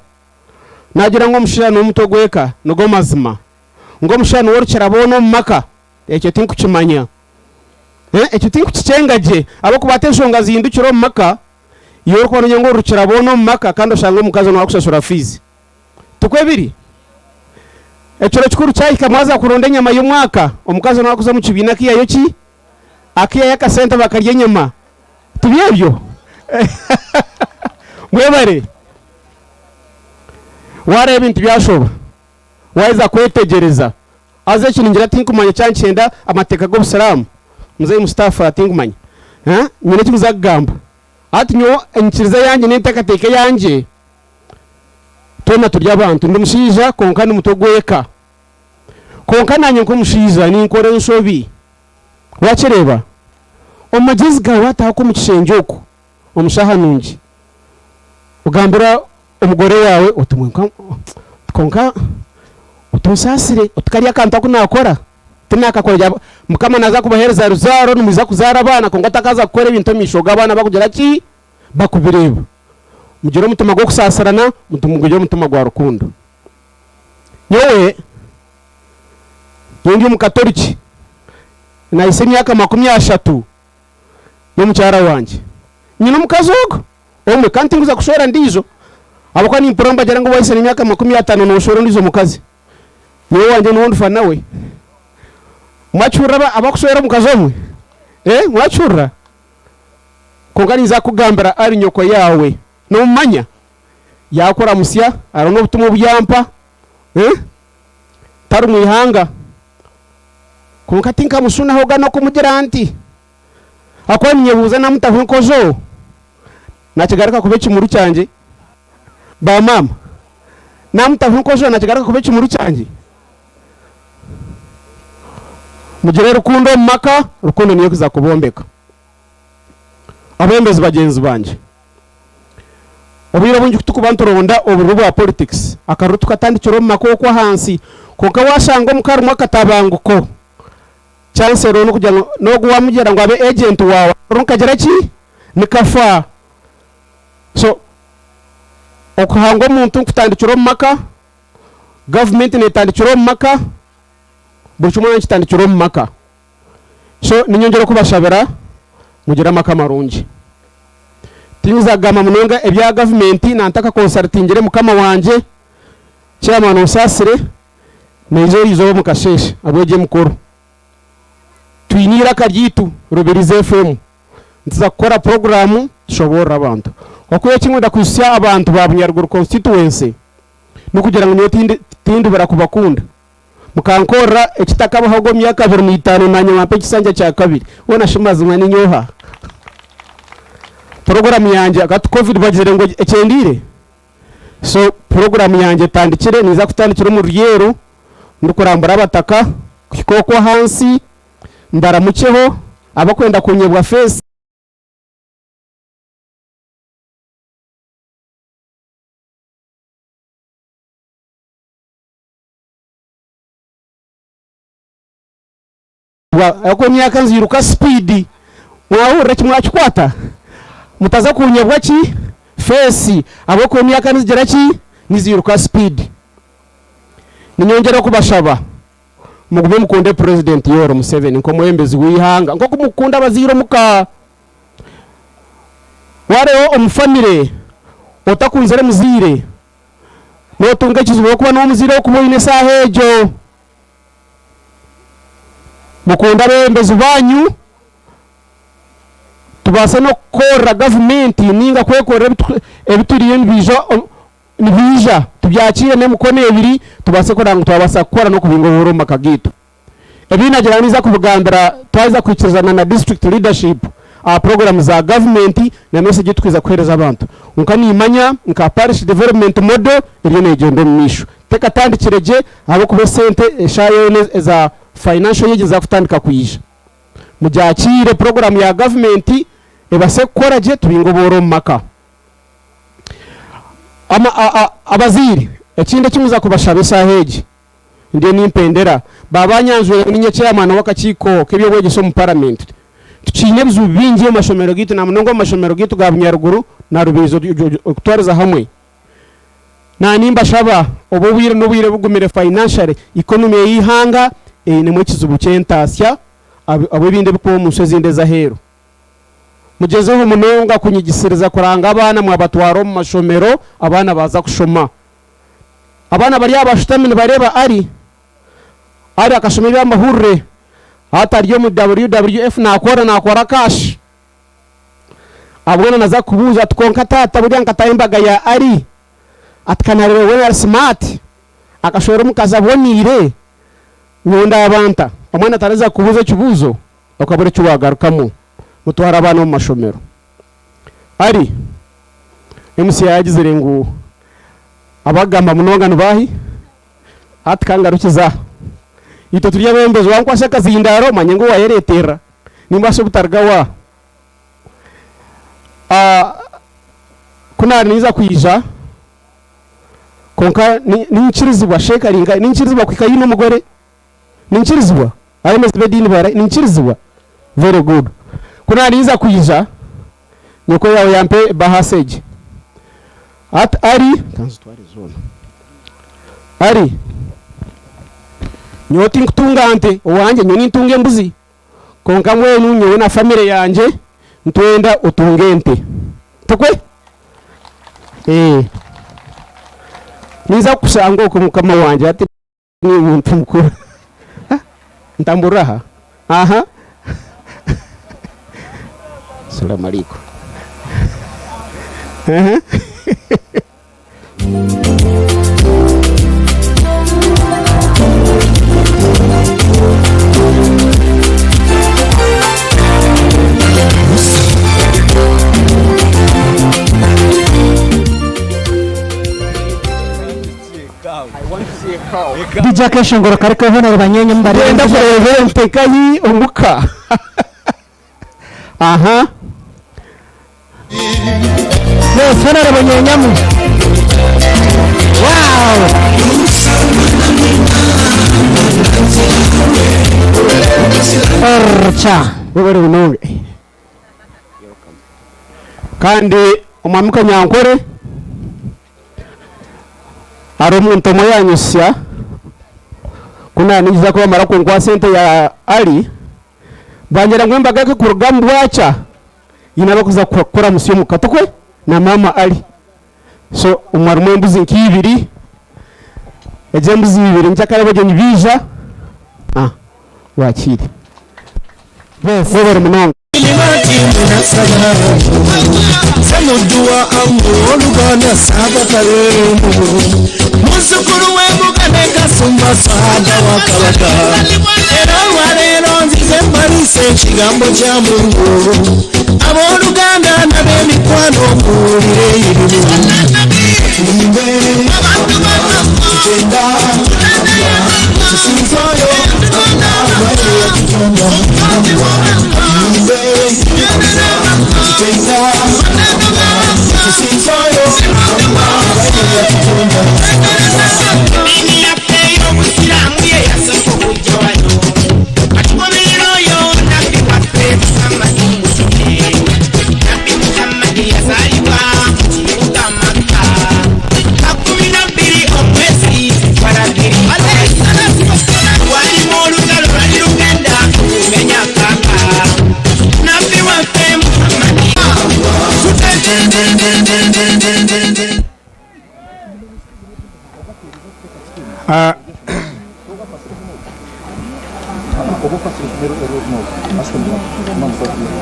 naagira ngu omushaija n'omutwe gw'eka, nigo mazima. Ngu omushaija niwe orikira boona omu maka, ekyo tinkukimanya. Ekyo tinkukikyenga gye ahabw'okuba hati enshonga zihindukire omu maka, iwe orikuba noogira ngu ori rukira-boona omu maka kandi oshange omukazi niwe arikushashura fiizi. Tikwo biri? Ekiro kikuru kyahika mwaza kuronda enyama y'omwaka, omukazi niwe arikuza omu kibiina akaihayo ki? Akaihayo akasente bakarya enyama. Tibyo ebyo? Mwebare. Waareeba ebintu byashoba, waaheza kwetegyereza Haza eki ningira tinkumanya kyaba nikyenda amateeka g'obusiraamu Mzei Mustafa tinkumanya nyine eki nkuza kugamba. Hati nyowe enyikiriza eyangye n'enteekateeka eyangye twena turi abantu ndi mushaija kwonka ndi mutwe gw'eka. Kwonka naanye nk'omushaija ninkora enshobi. Wakireeba? Omu magyezi gaawe wataaha oku omu kishengye oku omu shaaha nungi ogambira omugore waawe oti kwonka otunsaasire oti kariya akantu aku naakora tinaakakora gye Mukama naaza kubaheereza ruzaaro nimwija kuzaara abaana kwonka otakaaza kukora ebintu omu maisho g'abaana bakugira ki? Bakubireeba. Mugire omutima gw'okusaasirana, mugire omutima gwa rukundo. Nyowe nyowe ndi omukatoriki nahitsya emyaka 30 n'omukyara wangye. Nyine omukazi ogwo omwe kandi tinkuza kushwera ndiijo ahabw'okuba nimpurira nibagira ngu waahitsya n'emyaka 50 nooshwera ondiijo mukazi. Nyowe owangye niwe ndifa nawe. Mwakihurira abakushwera omukazi omwe? Eh, mwakihurira? Kwonka ninza kukugambira ari nyoko yaawe noomumanya? Yaakuramutsya hariho n'obutumwa obu yaampa. Eh? Tari mu ihanga. Kwonka tinkamushunahoga n'okumugira nti, Ahakuba ninyebuuza naamutaho enkojo, nakigaruka kuba ekimuru kyangye? Ba maama, naamutaho enkojo nakigaruka kuba ekimuru kyangye? Mugire rukundo omu maka, rukundo niyo ekuza kubombeka. Abeebembezi bagyenzi bangye, obwire obwingi kutukuba nituronda obururu bwa politics, akaruru tukatandikira omu maka okwo ahansi, kwonka washanga omuka harimu akatabanguko, chance eriho n'okugira ngu n'ogu wamugira ngu abe agent waawe akaruru nikagira ki? Nikafa. So okuhanga omuntu nikutandikira omu maka, gavumenti netandikira omu maka, buri kimwe nikitandikira omu maka. So ninyongyera okubashabira mugire amaka marungi. Tinyija kugamba munonga ebya gavumenti na ntakakonsarutingire mukama wangye, chairman onsaasire, naija eriizooba omu kasheeshe ahabw'egi emikoro. Twine eiraka ryaitu Rubirizi FM, nituza kukora puroguraamu tushoboorore abantu. Okwiha eki nkwenda kuhitsya abantu ba Bunyaruguru constituency n'okugira ngu nyowe tindi tindibura kubakunda. Mukankorera ekitakabahoga omu myaka 25 naanye mwampa ekisanja kya kabiri. Hoona shi mazima niinye oha? Puroguramu yangye hati covid bagizire ngu ekyendeire? So puroguramu yangye etandikire ninza kutandikira omu Ruryeru ndikurambura abataka kuhika okwo ahansi mbaramukyeho abakwenda kunyebwa face. Ahabw'okuba emyaka nziiruka sipiidi. Mwahurira eki mwakikwata? Mutaza kunyebwa ki? Feesi. Ahabw'okuba emyaka nizigira ki? Niziiruka sipiidi. Niinyongyera kubashaba mugume mukunde Purezidenti Yoweri Museveni nk'omwebembezi w'eihanga nk'oku mukukunda abazaire omuka. Waareeba omu famire otakunzire muzaire, nootunga ekizibu ahabw'okuba niwe muzaire ou orikuba oine eshaaha egyo. Mukunde abeebembezi baanyu, tubaase n'okukorera gavumenti nainga kwekorera ebi turiyo nibiija tubyakiire n'emikono ebiri tubaase kureba ngu twabaasa kukora n'okubinga obuhoro omu maka gaitu. Ebi nagira ngu ninza kubigambira twaheza kwikirizana na district leadership aha program za government na message ei tukwija kuhereza abantu. Kwonka nimanya nka parish development model eriyo negyenda omu maisho. Tekatandikire gye ahabw'okuba esente eshaaha yoona eza financial year niziza kutandika kwija. Mugyakiire program ya government ebase kukora gye tubinge obworo omu maka. Ama, a, a, abazaire ekindi eki muza kubashaba eshaaha egi, Ndiyo nimpendera. Baaba banyanjwire ngu niinye chairman w'akakiiko k'eby'obwegyese omu paramenti. Tukiine ebizibu bingi omu mashomero gaitu na munonga omu mashomero gaitu ga Bunyaruguru na Rubirizi okutwariza hamwe. Na nimbashaba obu obwire n'obwire bugumire financially, economy ey'eihanga einemu ekizibu ky'entaasya ahabw'ebindi ebirikuba omu nsi ezindi ez'aheeru. Mugyezeho munonga kunyigisiriza kuranga abaana mwabatwara omu mashomero abaana baaza kushoma. Abaana bari aha bashutami nibareeba Ali. Ali akashoma eby'amahurire. Hati ari omu WWF naakora, naakora cash. Abwena naza kubuuza ati kwonka taata buriya nkataaha embaga ya Ali? Ati ka naareeba weena ari smart, akashwera omukazi aboneire, nyowe ndaaba nta? Omwana ataraza kukubuuza ekibuuzo okabura eki waagarukamu. Mutware abaana omu mashomero. Ali, MC yaagizire ngu abagamba munonga ni baahi? Hati ka ngarukize aha. Itwe turi abeebembezi, wankwasa akazindaaro omanye ngu waayereeterera. Nimbaasa obutaruga wa. Ku naari ninza kwija, kwonka ninkirizibwa, Sheikh ari nkahi? Ninkirizibwa kuhika haihi n'omugore? Ninkirizibwa? Abeebembezi b'ediini barahi? Ninkirizibwa? Very good. Ku naarinza kwija, nyoko yaawe yampa ebahasa egi. Hati Ari, ka nzitware zoona. Ari, nyowe tinkutunga nte, owangye nyowe nintunga embuzi. Kwonka mbwenu nyowe na famire yangye nitwenda otunge ente. Tikwe? Ee. Ninza kukushanga okwo mukama wangye hati. Ni omuntu mukuru. Ntamburira aha. Aha. Salamu alaikum. Aha. DJ akeshongoro karikubaho na Rubanyenya omu bari Ndenda kureeba ente nkahi omuka. Aha. Yes, hono Rubanyenyamu. Wow! Orcha. Webale munonga. Kandi omwami Kanyankore Hariho omuntu omwe yanyusya ku naningiza ku bamara kunkwasa ente ya Ali, bangira ngu embaga ekurugamu bwakya haine abakuza kukuramutsya omuka tikwe na maama Ali. So omu harimu embuzi nk'ibiri, egi embuzi ibiri nkyakare abagyenyi baija, wakiire. Webare munonga.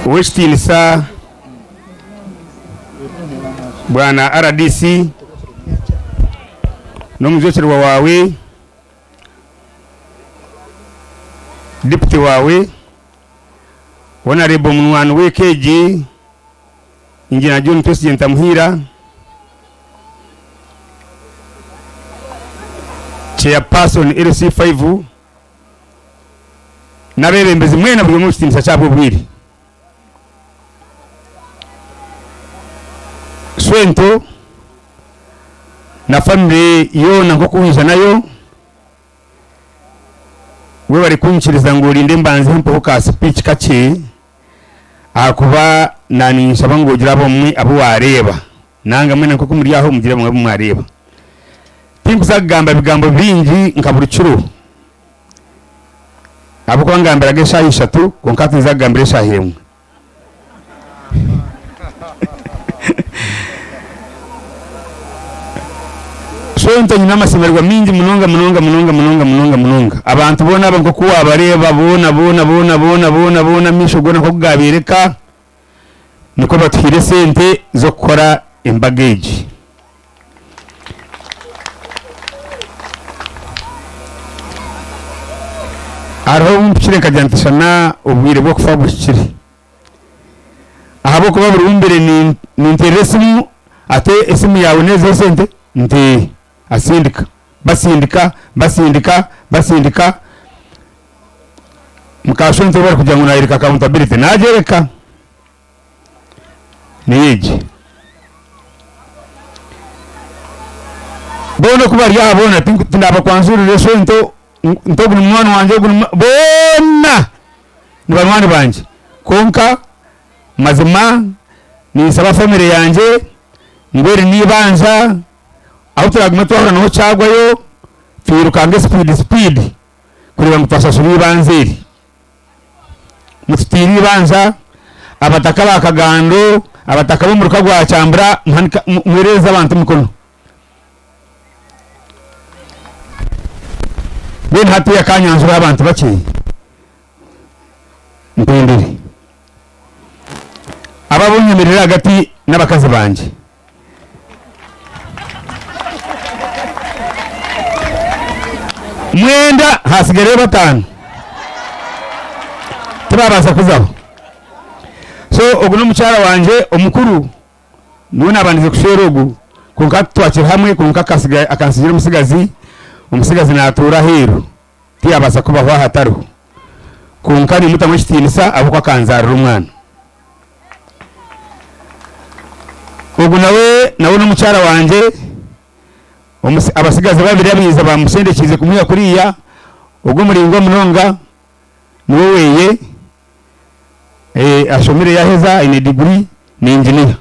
Ow'ekitiinisa Bwana RDC n'omujwekyerwa waawe. Deputy waawe, Honarebo munywani w'eka egi, Engineer John Twesigye Ntamuhiira, Chairperson LC5 n'abeebembezi mwena buri omwe omu kitiinisa kyabo obwire. Swento na famire yoona nk'oku waija nayo, webare kunyikiriza ngu orinde mbanze mpeho ka speech kakye ahakuba naninshaba ngu ogire abamwe abu wareeba nanga mwena nkoku muri aho mugire abamwe abu mwareeba. Tinkuza kugamba bigambo bingi nka buri kiro ahabw'okuba ngambiraga eshaaha ishatu kwonka hati ninza kugambira eshaaha emwe. Swento nyine amashemererwa mingi munonga munonga munonga munonga munonga munonga. Abantu boona aba nk'oku waabareeba boona boona boona boona boona boona amaisho goona nk'oku gaabeereka, nikwo batuhaire esente z'okukora embaga egi. Hariho obu mpikire nkagira nti shana obwire bw'okufa buhikire. Ahabw'okuba buri bu mbaire ninteerera esimu, ate esimu yaawe neeziha esente? Nti eeh. Asindika, basindika, basindika, basindika, muka shwento ou barikugira ngu naayoreka accountability naagyoreka. Niyo egi. Boona oku bari aha boona tindabakwanjurira esente nti ogu ni munywani wangye ogu ni boona ni banywani bangye. Kwonka mazima ninsaba famire yangye ngu eri n'eibanja ahu turagume twahurira niho kyagwayo twirukange sipiidi sipiidi kureeba ngu twashashura eibanja eri. Mututiire eibanja abataka ba Kagando, abataka b'omuruka gwa Kyambura muhereze abantu emikono. Mbwenu hatiiya akanyanjura abantu bakye mpendere. Aba abu nyemerire ahagati n'abakazi bangye. Mwenda hasigaireyo batano tibabaasa kuzaho. So ogu n'omukyara wangye omukuru niwe nabandize kushwera ogu kwonka twakiri hamwe kwonka akansigira omutsigazi, omutsigazi natuura aheeru tiyabaasa kubaho aha atariho kwonka nimutamu ekitiinisa ahabw'okuba akanzaarira omwana. Ogu nawe nawe n'omukyara wangye, abatsigazi babiri abaiza bamushendekiize kumwiha kuriya, ogu omuraingwa munonga niwe oweye, ashomire yaheza aine diguri ni inginiya.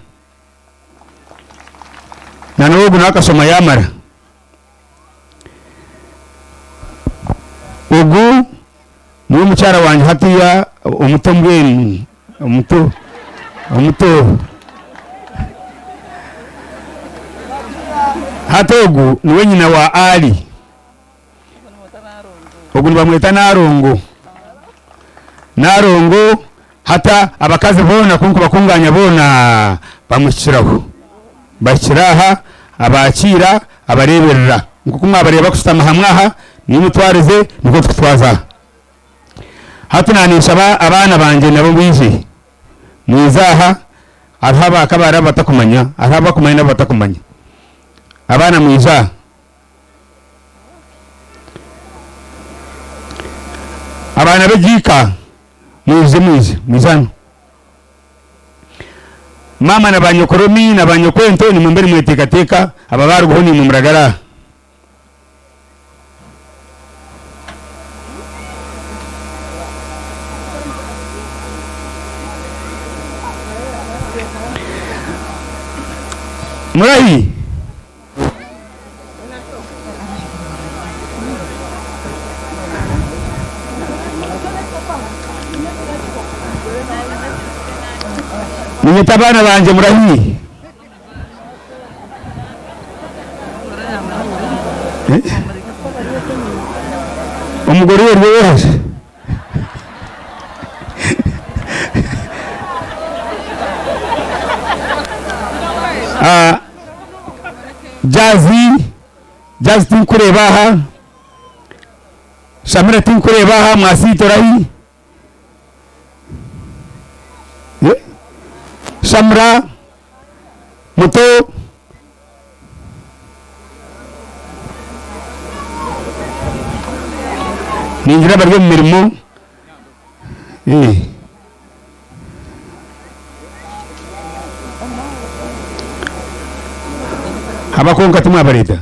Na n'ogu nawe akashoma yamara. Ogu niwe mukyara wangye hatiya omuto mbwenu omuto omuto hati ogu niwe nyina wa Ali ogu nibamweta Narongo Narongo hati abakazi boona ku nkubakunganya boona bamuhikiraho bahikire aha abakiira abareeberera. Nk'oku mwabareeba kushutama hamwe aha, niyo mitwarize nikwo turikutwaza aha. Hati naninshaba abaana bangye nabo mwije, mwije aha, hariho abakaba hariho abatakumanya, hariho abakumanya n'abatakumanya. Abaana mwije aha. Abaana b'egiika mwije mwije mwije hanu. Maama na banyokoromi na banyokwento nimwe mbe nimweteekateeka, aba baarugaho niimwe muragara aha. Murahi? Niinyeta abaana bangye murahi? Omugore ori oha? Ah, Jazzy, Jazzy tinkureeba aha. Shamira tinkureeba aha mwasiita orahi? Eh? Shamira muto ningira bari omu mirimo eh. Aba kwonka timwabareeta?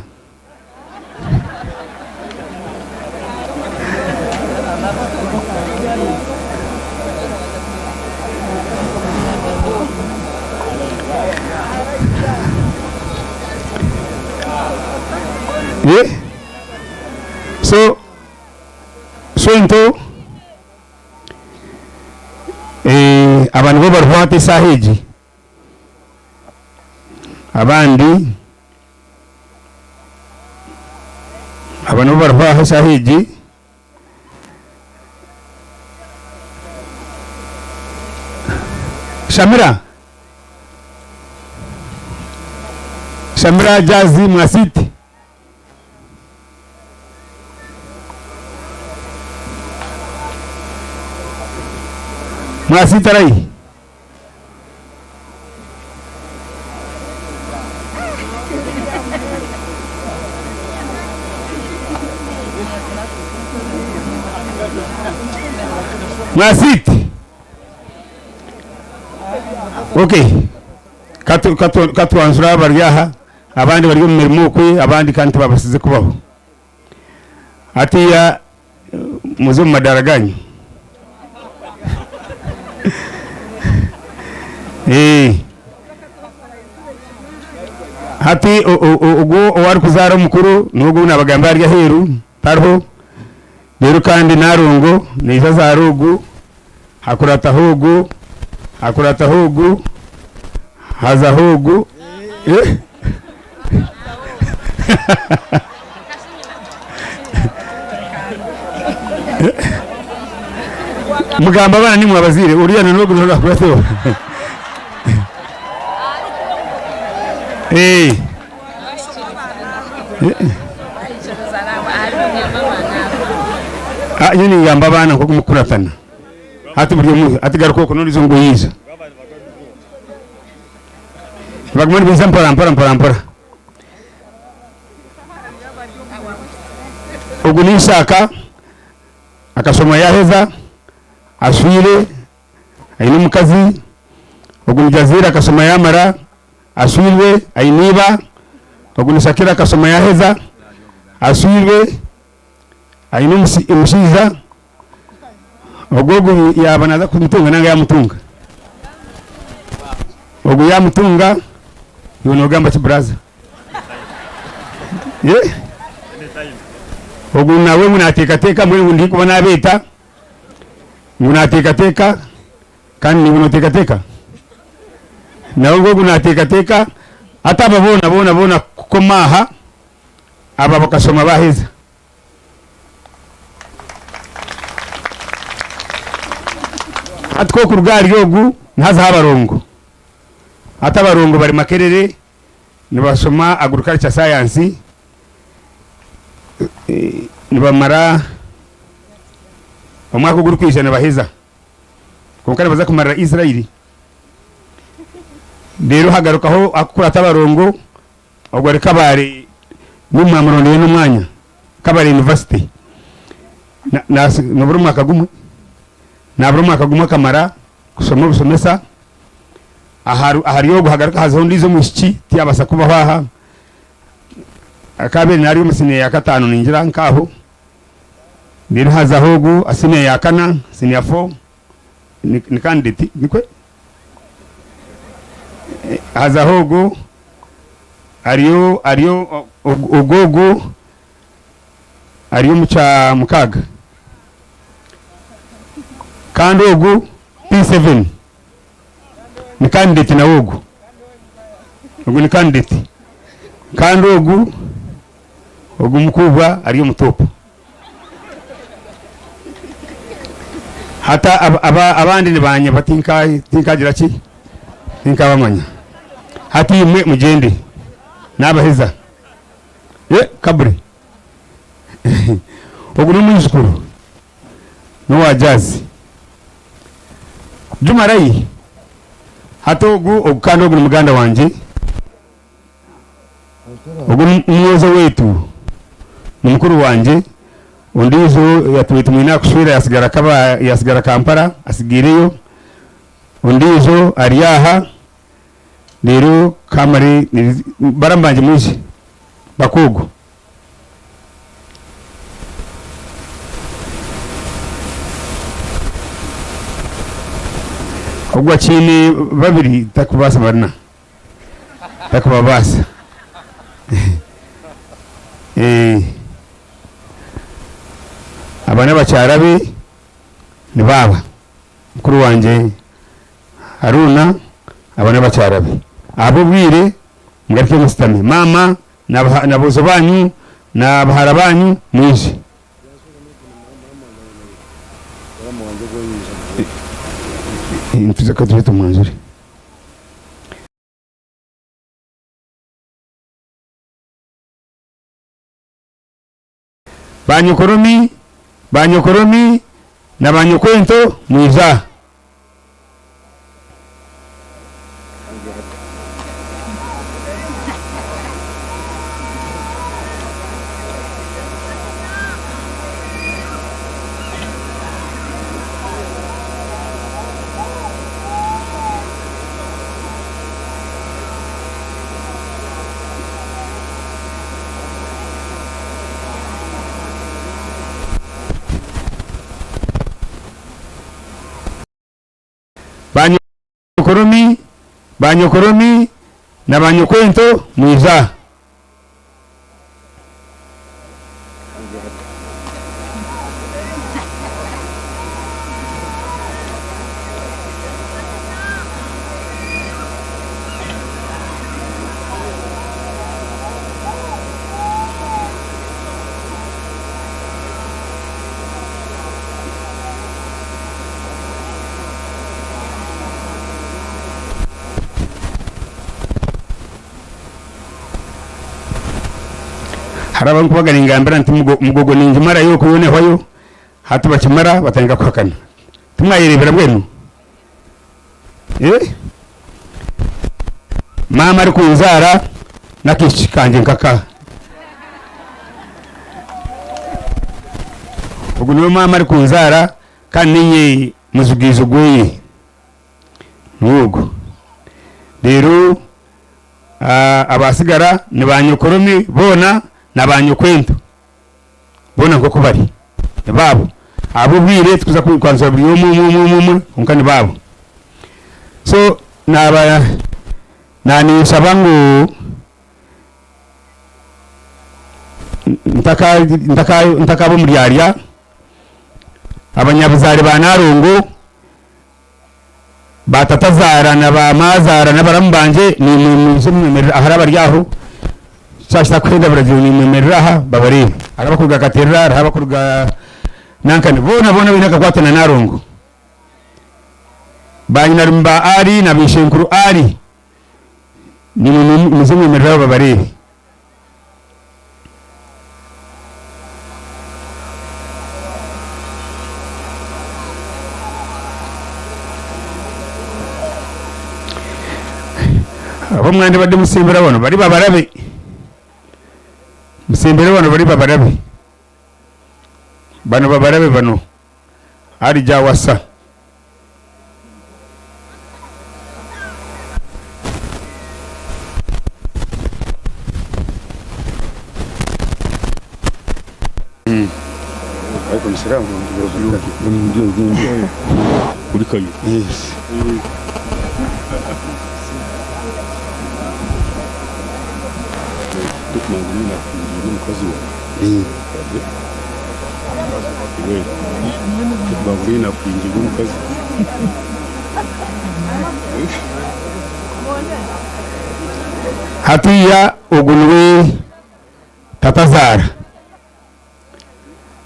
Eh? So, Swento, eh, aba nibo bariho hati esaaha egi. Abandi aba nibo bariho aha eshaaha egi. Shamira, Shamira Jazzy Mwasiti. Mwasiti arahi? Mwasiti. Okay. Katu, katu, katwanzura abari aha abandi bari omu mirimo okwe abandi kandi tibabasize kubaho. Hatiya Muze omu madaara ganyu. Eh. Hati ogwo owarikuzaara omukuru n'ogwo ou naabagambira ari aheeru tariho. Reero kandi Nalongo naija azaara ogu, hakurataho ogu, hakurataho ogu, hazaho ogu. Eh. Mugamba abaana nimwe abazaire uriya na n'ogu niwe akurateho. Eh. Ah, nyowe ningamba abaana nk'oku mukukuratana. Hati buri omwe hati garuka oku n'ondiijo ngu yaija. Nibaguma nibaija mpora mpora mpora mpora. Ogu ni Isaaka, akashoma yaheza, ashwire, aine omukazi. Ogu ni Jazira, akashoma yamara, ashwirwe, aine iba. Ogu ni Shakira, akashoma yaheza, ashwirwe, aine omushaija. Ogu ogu yaaba naaza kumutunga nanga yaamutunga. Ogu yaamutunga, iwe noogamba ki buraza? Eh? Ogu nawe ngu naateekateeka mbwenu ngu ndikuba naabeeta, ngu naateekateeka kandi naiwe nooteekateeka? Nawe ngu ogu naateekateeka, hati aba boona boona boona kukoma aha, aba bakashoma baaheza. Hati ku okuruga ahari ogu nihazaho abarongo. Hati abarongo bari Makerere nibashoma agriculture science nibamara omwaka ogurikwija nibaheza kwonka nibaza kumarira Israel. Reero hagarukaho hakukurata abarongo Ogwo ari Kabale nimwe mwamurondire n'omwanya Kabale University nabura omwaka gumwe nabura omwaka gumwe akamara kushoma obushomesa ahari ogwo hagaruka hazaho ondiijo omwishiki tiyabaasa kubaho aha akaba abaire nari omu siniya ya kataano ningira nk'aho reero hazaho ogu siniya ya kana siniya fo ni candidate nikwe? Hazaho ogu ariyo ariyo ogu ogu ari omu kya mukaaga kandi ogu P7 ni candidate nawe ogu ogu ni candidate kandi ogu ogu mukuubwa ari omu top. Hati abandi nibanyeba tinkagira ki? Tinkabamanya. Hati imwe mugyende nabaheza. Ye kabure. Ogu n'omwijukuru n'owa Jazz. Juma Rai hati ogu ogu kandi ogu ni muganda wangye. Ogu ni mwojo waitu, ni mukuru wangye. Ondiijo yatwire tumwine aha kushwera yasigara Kaba yasigara Kampala asigaireyo. Ondiijo ari aha reero kamare baramu bangye mwije bakoogo. Ogu akiine babiri takubaasa barina takubabaasa. Eh, aba n'abakyara be ni baaba mukuru wangye Haruna aba n'abakyara be. Ahabw'obwire mugaruke musitame. Maama na boojo baanyu na bahara baanyu mwije. Nituza tuje tumwanjure. Banyokoromi, banyokoromi na banyokwento mwije aha. Banyokoromi, banyokoromi na banyokwento mwije aha. Hariho abarikubaga ningambira nti mugogo ningimarayo okwo yoona ehwayo, hati bakimara batandika kuhakana. Timwayereebera mbwenu? Eh? Maama arikunzaara n'akaishiki kangye nkaka. Ogu niwe maama arikunzaara kandi niinye mujigaijo gweye. Niwe ogu. Reero abaatsigara ni baanyokoromi boona na baanyokwento. Boona nk'oku bari. Ni baabo. Ahabw'obwire tikuza kwanjura buri omwe omwe omwe omwe omwe kwonka ni baabo. So naaba naninshaba ngu ntaka ntaka ntakaba omuryarya, abanyabuzaare ba Nalongo, ba tatazaara na ba maazaara n'abaramu bangye naimwe mwije mwemerere ahari abari aho, kyaba kitakuhenda biragiro nimwemerera aha babareebe. Hariho abarikuruga Katerera, hariho abarikuruga nankani, boona boona abaine akakwate na Nalongo. Ba nyinarume ba Ali na baishenkuru Ali, naimwe mwije mwemerere aho babareebe. Abo mwandibadde musimbira wano bali babalabe, musimbire wano bali babalabe, bano babalabe bano Ali gyawasa. Hatiiya ogu niwe tatazaara.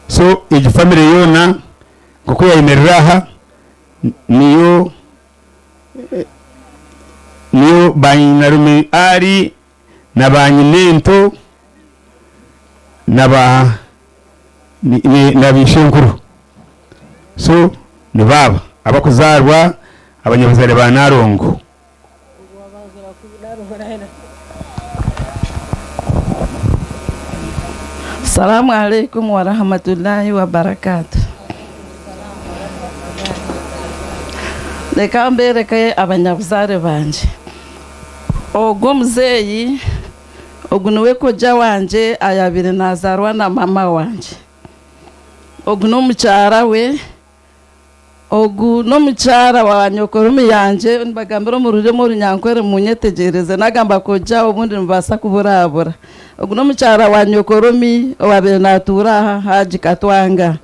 So egi family yoona nkoku yayemerera aha niyo niyo banyinarume Ali na banyinento na ba Ni ab'eishenkuru. So ni baaba abakuzaarwa abanyabuzaare ba Nalongo. Salamu alaikum warahmatullahi wabarakatuh. Reka mbereke abanyabuzaare bangye. Ogu omuzeeyi ogu niwe kojja wangye ayabaire nazaarwa na mama wangye. Ogu n'omukyara we. Ogu n'omukyara wa nyokorumi yangye, nibagambira omu rurimi orunyankore munyetegyereze, nagamba kojja obundi nimubaasa kuburaabura. Ogu n'omukyara wa nyokoromi owabaire natuura aha Haji Katwanga.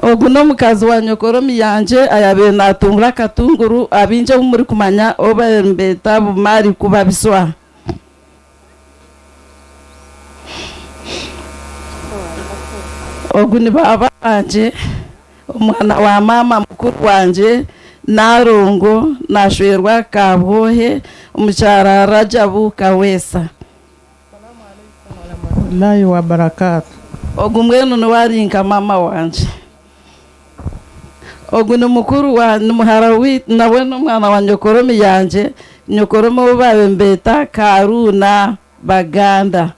Ogu n'omukazi wa nyokoromi yangye ayabaire natungura akatunguru, abaingi abu murikumanya ou bariyo nibeeta Bumari Kubabiswa. Ogu ni baaba wangye, omwana wa maama mukuru wangye Nalongo nashwerwa Kabwohe omukyara Rajabu Kaweesa. Warahmatullahi wabarakatuh. Ogu mbwenu niwe ari nka maama wangye. Ogu ni mukuru wa ni muhara waitu nawe n'omwana wa nyokoromi yangye, nyokoromi ou baabaire nibeeta Karuuna Baganda.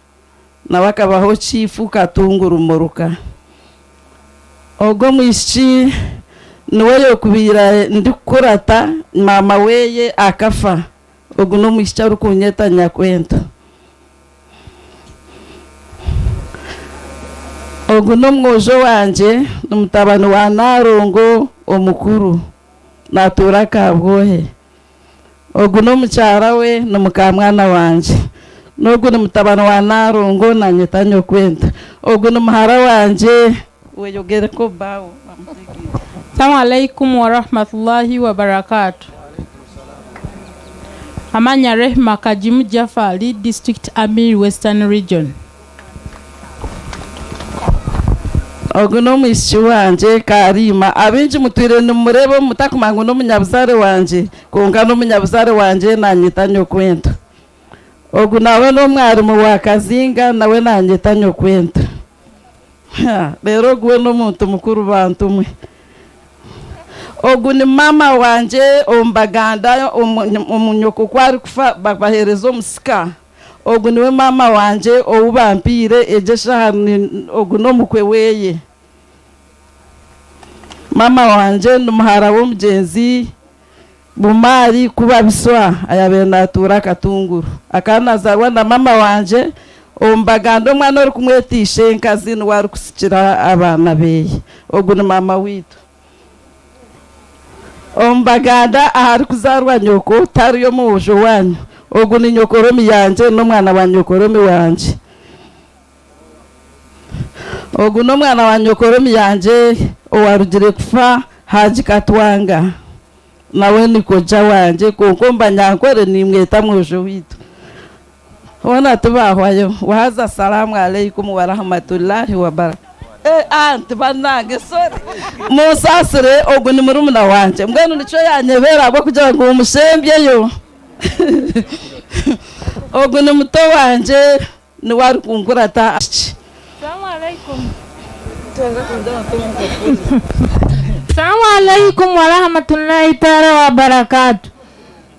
Nawe akabaho chiifu Katunguru Muruka. Ogu omwishiki niwe yookubaire ndikukurata maama weeye akafa. Ogu n'omwishiki arikunyeta nyakwento. Ogu n'omwojo wangye, ni mutabani wa Nalongo omukuru, natuura Kabwohe. Ogu n'omukyara we, ni mukamwana wangye. N'ogu ni mutabani wa Nalongo, nanyeta nyokwento. Ogu ni muhara wangye, weyogereko bawo bamutegeere. Salamu alaikum warahmatullahi wabarakatuh. Amanya Rehma Kagimu Jafali, District Amir Western Region. Ogu n'omwishiki wangye Kariima. Abaingi mutwire nimumureeba omu mutakumanya ngu n'omunyabuzaare wangye, kwonka n'omunyabuzaare wangye nanyeta nyokwento. Ogu nawe n'omwarimu wa Kazinga nawe nanyeta nyokwento. Reero ogu we n'omuntu mukuru bantu mwe. Ogu ni maama wangye omu Baganda omu nyoko ku arikufa babaheereza omusika. Ogu niwe maama wangye ou bampiire egyo eshaaha ogu n'omukwe weye. Maama wangye ni muhara w'omugyenzi Bumaali Kubabiswa ayabaire natuura Katunguru. Akaba nazaarwa na maama wangye omu Baganda omwana orikumweta ishenkazi niwe arikusikira abaana beye. Ogu ni maama waitu. Omu Baganda aharikuzaarwa nyoko tariyo omwojo waanyu. Ogu ni nyokoromi yangye n'omwana wa nyokoromi wangye. Ogu n'omwana wa nyokoromi yangye owarugire kufa Haji Katwanga. Nawe ni kojja wangye kwonka omu Banyankore nimweta mwojo waitu. Hoona tibaahwayo. Wahaza Salaamu Alaikum Warahmatullahi Wabarakatuh. Eh aunt banange sorry munsaasire ogu ni murumuna wangye mbwenu nikyo yanyebera ahabw'okugira ngu mushembyeyo. Ogu ni muto wangye niwe arikunkurata. Salamu alaikum. Salamu alaikum warahmatullahi taala wabarakatu.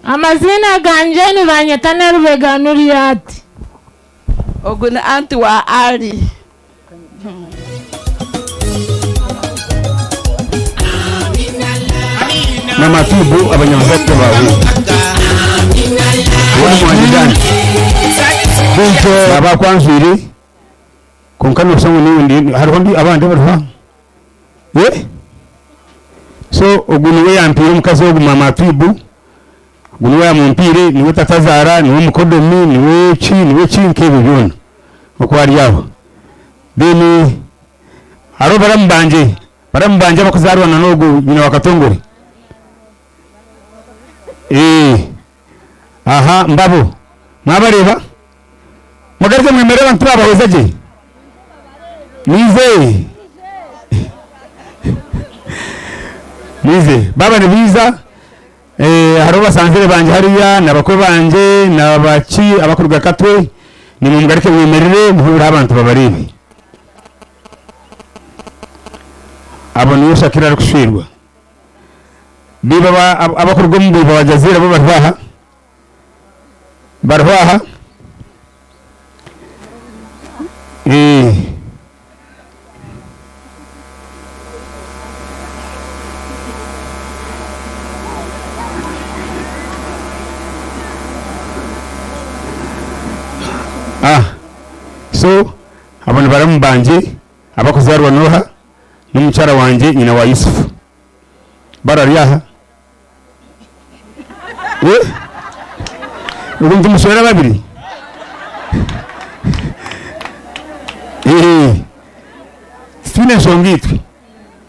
Amaziina gangye nibanyeta Nalubega Nuriat. Ogu ni anti wa Ali. Na matubu abanyamuzadde bawe uwo ni muhangi Dan baba akwanjwire kwonka noshusha ngu niiwe ndi hariho ndi abandi abariho aha eh so ogu niwe yampiire omukazi ogu mama Atuibu ogu niwe yamumpiire niwe tatazaara niwe mukodomi niwe ki niwe ki nk'ebyo byona oku ari aho then hariho baramu bangye baramu bangye abakuzaarwa na n'ogu nyina wa Katongore eh aha mbabo mwabareeba Mugaruke mwemere abantu twabahweza gye. Mwize. Mwize. Baba nibiza eh, hariho basanzire bangye hariya nabakwe bangye nabaki abakuruga Katwe. Nimwe mugaruke mwemerere muhurire abantu babareebe. Abo niwe Shakira arikushwerwa. Biiba abakuruga omu biiba wa Jazeera bo bariho aha? Bariho aha? Eh. Ah, so abo ni baramu bangye abakuzaarwa n'oha? N'omukyara wangye nyina wa Yusufu. Barari aha? Eh? Ogu nitumushwera babiri? Eh, titwine nshonga itwe.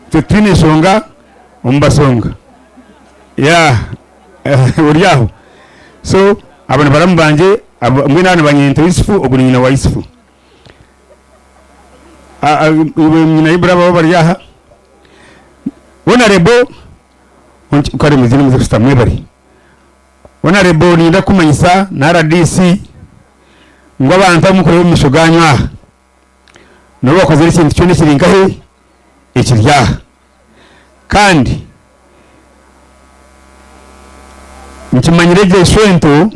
Itwe titwine nshonga omu basonga. Yeah, ori aho. So, abo ni baramu bangye, abo mbwenu aba ni banyento Yusufu, ogu ni nyina wa Yusufu. Ah, ah, iwe nyina Ibura baba bari aha. Honorable kare muzine muze kusita mwebare. Honorable ninda kumanyisa na RDC ngu abantu abu mukureba omu misho ganyu aha nibo bakozire ekintu kyona ekiri nkahe ekiri aha kandi nkimanyire gye shwento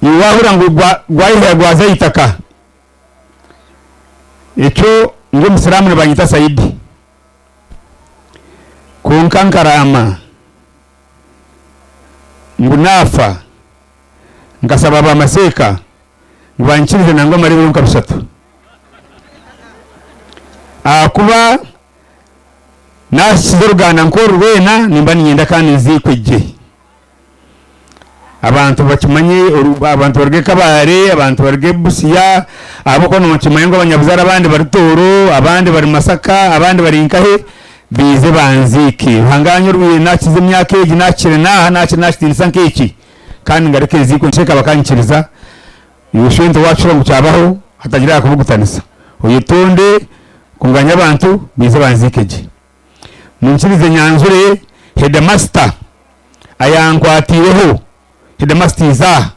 iwe wahurira ngu gwayehera gwaza aha itaka Ekyo ndi omusiraamu nibanyeta Saidi. Kwonka nkaraama ngu naafa nkasaba bamaseeka ngu banyikirize nangwa mare ebiro nka bishatu. Ahakuba naahikize oruganda nk'oru rwena nimba niinyenda kandi nziikwe gye. Abantu bakimanye, abantu baruge Kabale, abantu baruge Busia, ahabw'okuba nokimanya ngu abanyabuzaare abandi bari Tooro, abandi bari Masaka, abandi bari nkahe, baije banziike. Ruhanga anyurwire nakiza emyaka egi, nakire naaha, nakire nakitiinisa nk'eki, kandi ngaruke nziikwe nsheke bakanyikiriza. Iwe shwente waakishura ngu kyabaho, hatagira ahakubugutanisa. Oyetonde, kunganya abantu, baije banziike gye. Munkirize nyanjure headmaster ayankwatiireho, headmaster iza aha.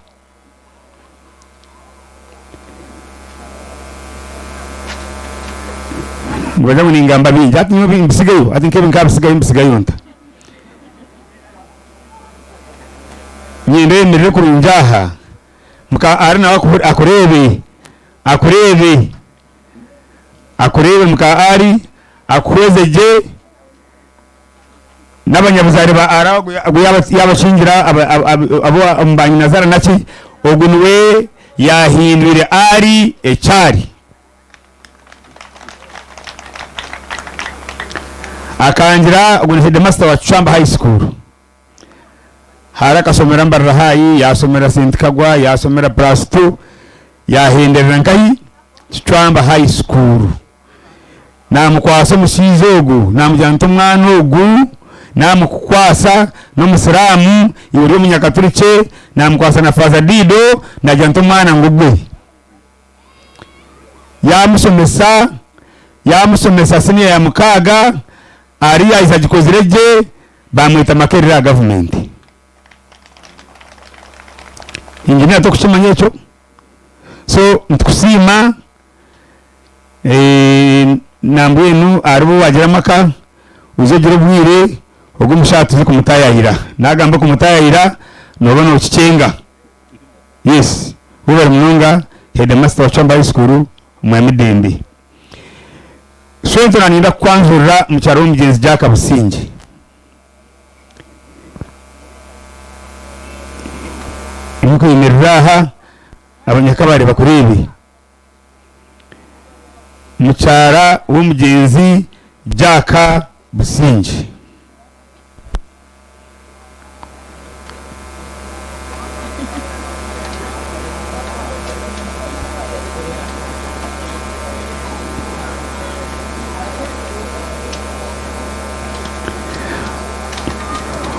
Nibagira ngu ningamba bingi, hati nyowe mbisigeyo, hati nk'ebi nkabisigayo mbisigayo nta? Nyenda oyemerere kurungi aha, muka ari nawe akureebe, akureebe. Akureebe muka Ari, akuhweze gye n'abanyabuzaare ba Ari agu yaabashingira abu omu banyinazaara naki, ogu niwe yaahindwire Ari eki ari. Akangira ogu ni heedimasita wa Kicwamba High School. Hare akashomera Mbarara High, yaashomera St Kagwa, yaashomera Plus Two, yaahenderera nkahi? Kicwamba High School. Naamukwasa omushaija ogu, naamugira nti omwana ogu naamukukwasa, n'omusiraamu, iwe ori omunyakaturikye, naamukwasa na Faaza Diido, naagira nti omwana ngugwe. Yaamushomesa, yaamushomesa siniya ya mukaaga, ari yaahiza agikozire gye, Baamweta Makerere aha gavumenti. Engineer tokukimanya ekyo? So nitukusiima eh, nambwenu aharibo waagira amaka oije ogire obwire ogwo omushaho tuze kumutaayayira. Naagamba kumutaayayira nooba nookikyenga. Yes, webare munonga Headmaster wa Chwamba High School Mwami Dembe. Swento naniinda kukwanjurira mukyara w'omugyenzi Jack Busingye. Imuka oyemerere aha abanyakabare bakureebe. Mukyara w'omugyenzi Jack Busingye.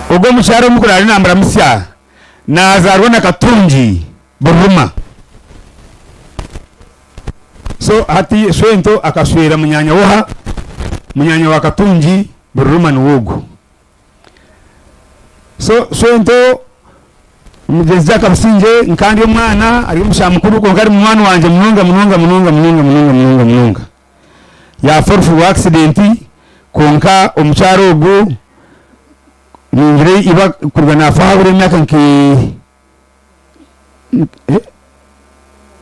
Ogwo omukyara omukuru ari namuramutsya nazaarwa na Katungi Bururuma. So hati Shwento akashwera munyanya woha? Munyanya wa Katungi Bururuma niwe ogu. So Shwento Omugyezi Jack Busingye nka ndi omwana ari omushaija mukuru kwonka ari munywani wangye munonga munonga munonga munonga munonga munonga munonga. Yaafa orufu rwa accident kwonka omukyara ogu ningira iba kuruga naafa habura emyaka nka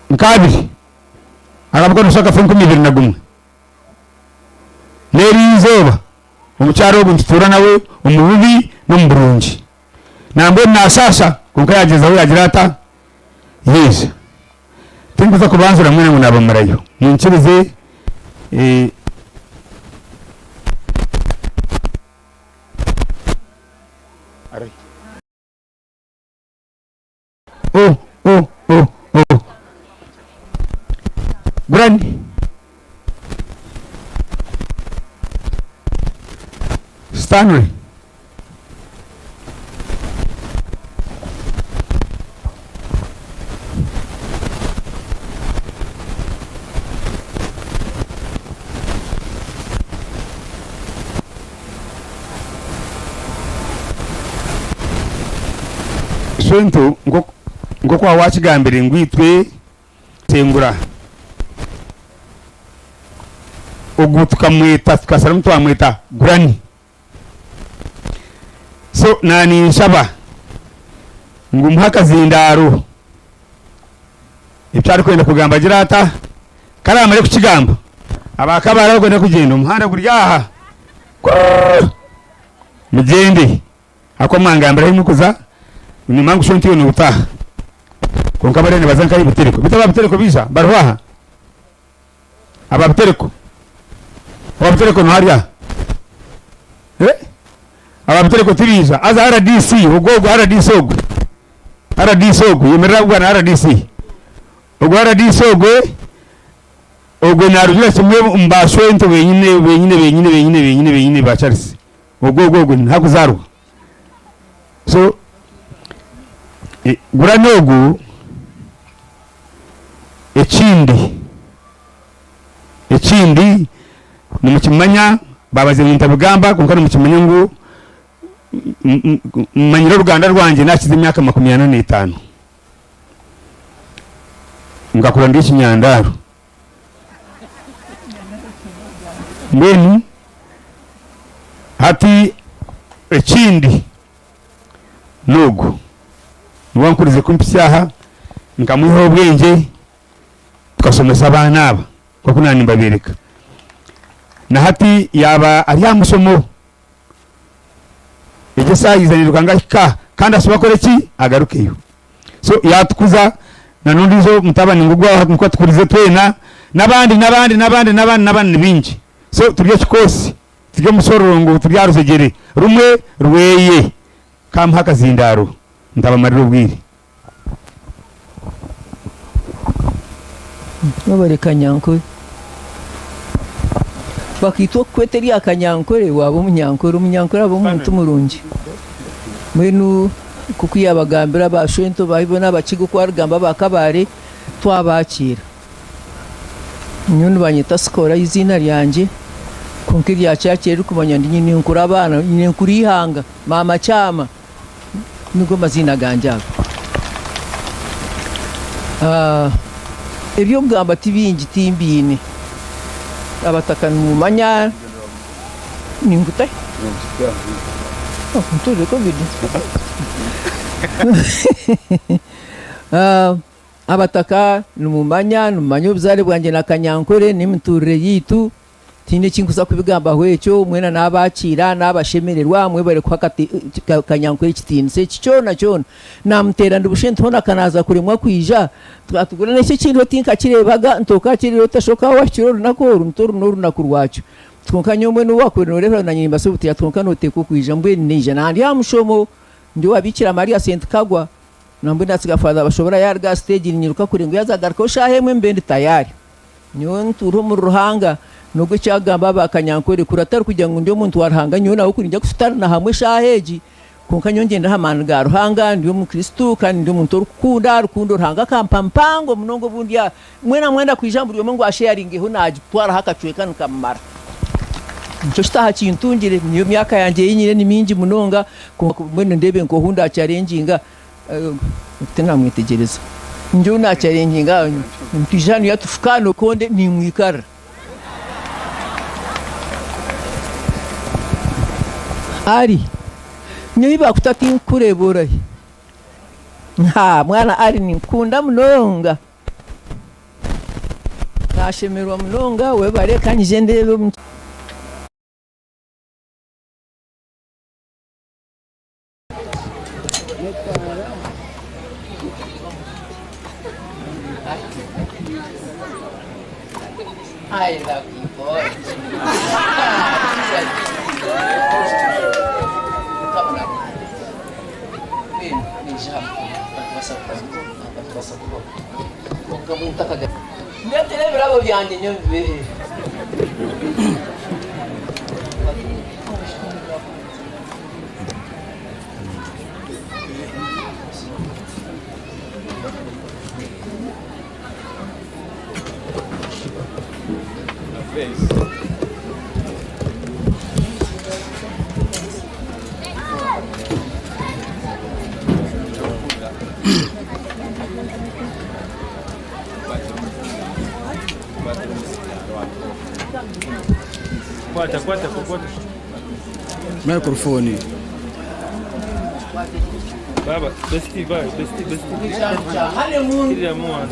nk'abiri akabuga noshusha akafa 2001. N'eriizooba omukyara ogu nitutuura nawe omu bubi n'omu burungi. Nambwenu nashaasha kwonka yagyezaho yagira ata? Yaija. Tinkuza kubanzura mwena ngu nabamarayo. Munkirize eh. Oh, oh, oh, oh. Granny. Stanley. Swento nk'oku waaba waakigambire ngu itwe Sengura ogu tukamweta tukasharamu twamweta Granny. So naaninshaba ngu muhe akazindaaro eki arikwenda kugamba agire ata? Ku araamare kukigamba aba Kabale abarikwenda kugyenda omuhanda guri aha kurururu mugyende. Ahakuba mwangambira ahi murikuza, nimumanya ngu shwe ntiiwe nootaaha. Kwonka bariya nibaza nkahi Butereko. Beitu aba Butereko baija? Bariho aha? Aba Butereko? Owa Butereko nooha ari aha? Eh? Aba Butereko tibaija. Haza RDC ogwo ogwo RDC ogwe. RDC ogwe yemerera ahabw'okuba na RDC. Ogwo RDC ogwe ogwe naarugira kimwe omu ba shwento benyine benyine benyine benyine benyine benyine ba Charles. Ogwo ogwo ogwo nihakuzarwa. So gurani ogu ekindi ekindi nimukimanya babaze ngu ntabigamba kwonka nimukimanya ngu manyire oruganda rwangye nakiza emyaka 45 nkakura ndi ekinyandaaro. Mbwenu hati ekindi n'ogu niwe ankurize kumpitsya aha nkamwihaho obwengye tukashomesa abaana aba nk'oku naaba nimbabeereka. Na hati yaaba ari aha mushomo Egyo esaaha yaija nairuka ngu ahike aha kandi ashube akore ki? Agarukeyo. So yaatukuza na n'ondiijo mutabani ngu ogwo nikwo atukurize twena n'abandi n'abandi n'abandi n'abandi n'abandi ni baingi. So turi ekikoosi, turi omushororongo, turi aha rujegyere rumwe rweye. Kamuhe akazindaaro ntabamarira obwire. Webare Kanyankore. Bakaitwa okukweta erya Kanyankore waaba omunyankore. Omunyankore aba omuntu murungi. Mbwenu nk'oku yaabagambira ba shwento baahi boona abakiga oku arikugamba aba Kabale twabakiira. Nyowe nibanyeta Sikora eiziina ryangye kwonka erya kyakye eririkumanywa ndi nyinenkuru abaana, nyinenkuru eihanga, maama kyama. Nigo maziina gangye ago. Eby'okugamba ti bingi timbiine. Abataka nimumanya ningutahe? Ntuurire Covid. Abataka nimumanya, nimumanya obuzaare bwangye na Kanyankore n'emituurire yaitu. Tihaine eki nkuza kubigambaho ekyo, mwena naabakiira, naabashemererwa, mwebare kuha Kanyankore ekitiinisa eki kyona kyona. Naamuteera ndi busha nti hoona ka naaza kuremwa kwija, twatugura n'eki ekindi tinkakireebaga, nti okaakireeba ota shi okaba waahikire orunaku oru, nti oru n'orunaku rwakyo. Kwonka nyowe mbwenu ou waakubaire nooreebera naanye nimbaasa obuteera kwonka nooteekwa okwija, mbwenu naija. Naaba ndi aha mushomo, ndi owa Biikira Maria Saint Kagwa, nambwenu naatsiga Father Bashobora yaaruga aha siteegi ninyiruka kure ngu yaaza kugarukaho shaaha emwe mbe ndi tayari. Nyowe ntuura omuri Ruhanga, n'ogwo eki agamba aba Kanyankore kuri atari kugira ngu ndi omuntu wa Ruhanga nyowe nawe kuri ningya kushutana hamwe eshaaha egi, kwonka nyowe ngyenda aha maani ga Ruhanga, ndi omukristo kandi ndi omuntu orikukunda, rukundo Ruhanga akampa mpango munonga obundi aha mwena mwenda kwija buri omwe ngu asheyaringeho nagitwaraho akacweka nikamumara. Nikyo kitaaha kintungire, nyowe emyaka yangye ei nyine ni mingi munonga kwonka mbwenu ndeebe nk'ohu ndakyarenginga. Tinamwetegyereza. Nyowe nakyarengyinga nitwija hanu yatufuka okonde nimwikarira. Ali, nyowe bakuta tinkukureeba orahi? Haa mwana Ali ninkukunda munonga. Nashemererwa munonga webare kanyije ndeebe omu. I love you boys. Ndetera ebirabo byangye nyowe mbibehe. Kwata, kwata, kwata. Microphone. Baba, besti, baba, besti, besti. Honeymoon. Kiriya muwana.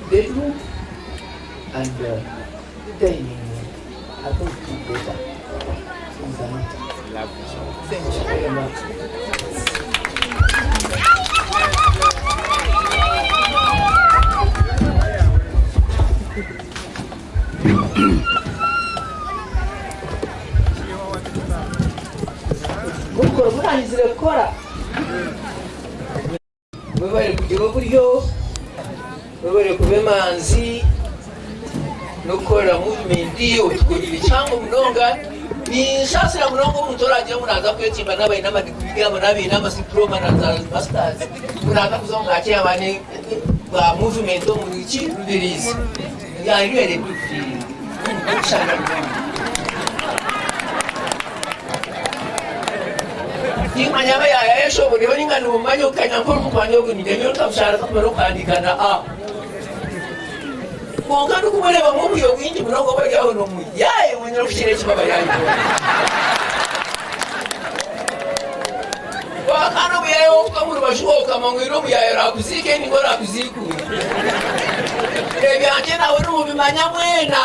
Bedroom and dining room. I thought it would be better. Thank you very much. Mukora murangizire kukora mwebare kugira oburyo mwebare kuba emanzi n'okukorera movement otukorire kihango munonga. Ninsaasira munonga omuntu oragira ngu naaza kwetimba n'aba aine amadiguri gaabo n'aba aine amadiploma na za masters ngu naaza kuza omu bwa chairman bwa movement omuri ki Rubirizi. I really do feel n'okushanga munonga. Tinkanya aba yayayeshobora ninga nimumanya okukanya nk'orikumanya ogu ninjya nyowe nkamushara kakumara okuhandiika na A. Kwonka ndikumureebamu oburyo bwingi munonga obu ari aho n'omuyaaye wenyine orikukira ekibaba yaayikora. Kandi omuyaaye w'okuka omu rubaju okama ngu oine omuyaaye oraakuziike ninga oraakuziikuure. Ebyangye nawe nimubimanya mwena.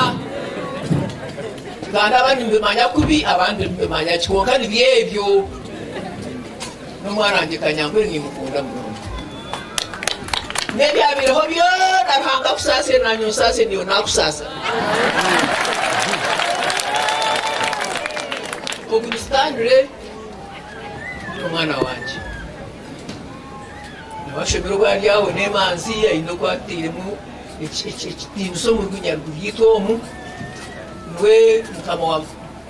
Kandi abandi nibimanya kubi abandi nibimanya ki kwonka nibyo ebyo. N'omwana wangye Kanyankore nimukunda munonga. N'ebyabaireho byona Ruhanga akusaasire naanye onsaasire naiwe naakusaasira. Ogu ni Stanley n'omwana wangye. Nawe ashomire obu ari aho n'emanzi aine oku atairemu ekitiinisa omu Nyaruguru yaitu omu. Niwe mukama wa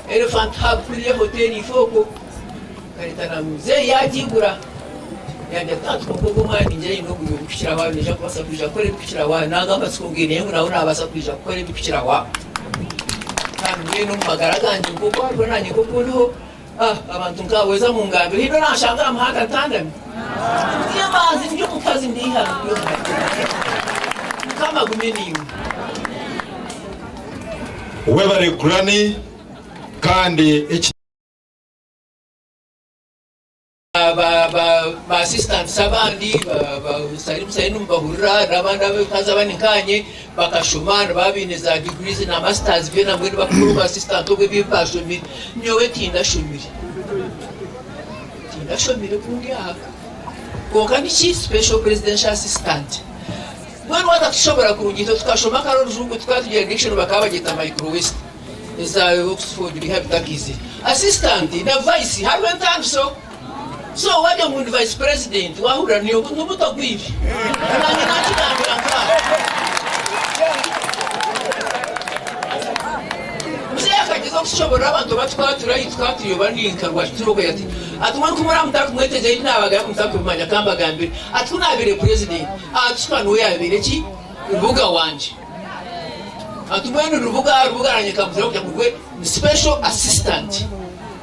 Elephant Hub kuriya hoteeri ife okwo. Nkareeta na muzeeyi yaagigura. Yangira ati taata kwonka ogu omwana ningira aine oburyo burikukira aho naija kubaasa kwija kukora ebirikukira aho. Nagamba amatsiko ngiine ngu nawe naabaasa kwija kukora ebirikukira aho. Kandi mbwenu omu magara gangye nk'oku ariho naanye nk'oku ndiho, ah abantu nkaabo weza mungambire haine oranshanga aha muhanda ntandami? Ndi emanzi, ndi omukazi, ndi eihari, ndi omuhara. Mukama agume naimwe. Webare Granny kandi eki. Ba ba assistants abandi ba Salim Salim nimubahurira n'abandi abakazi abandi nkaanye bakashoma nibaba baine za degrees na masters byona mbwenu bakukora obu assistant obwo ebi bashomire. Nyowe tindashomire. Tindashomire ku ndi aha. Kwonka niki special presidential assistant. Mbwenu waaza kutushobora kurungi itwe tukashoma kare orujungu tukaba tugira dictionary bakaba bagyeta micro west eza Oxford biha bitakiizire. Assistant na vice hariho entandiso. So wagira ngu ndi vice president wahurira niyo n'obuto gwibye. Nanye nakigambira nkaha. Akatandika kutushoborora abantu abatukaba turi ahi tukaba turi oba ni nka Rwakitura okwo ati ati mbwenu ku muraba mutarikumwetegyera ebi naabagambira mutarikubimanya kambagambire ati ku naabaire president ati Shuka niwe yaabaire ki Rubuga wangye ati mbwenu Rubuga Rubuga nanye nkamuteeraho kugira ngu niwe ni special assistant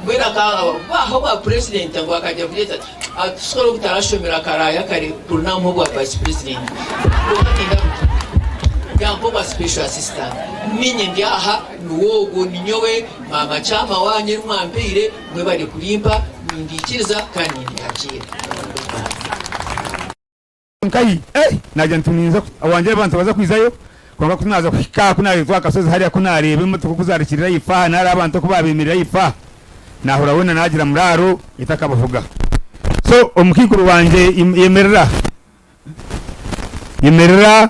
mbwenu akabaho obwa president ngu akagira kugira ati ati Shuka ogu tarashomire akaraaya kare kuri naamuha obwa vice president kwonka tindaruga yampa obwa special assistant ninye ndi aha Niwe ogwo, ninyowe, maama Chama waanyu eri mwampaire, mwebare kurimpa, nindiikiriza kandi nindyakiira. Nkahi eh nagira nti ninza owangye abantu baza kwizayo kwonka ku naaza kuhika aha ku naareetwa aha kashozi hariya ku naareeba emotoka oku zaarikirira ahaifo aha naareeba abantu oku baabeemerera ahaifo aha naahurira weena naagira muraaro etakabahuga so omukaikuru wangye yemerera. Yemerera,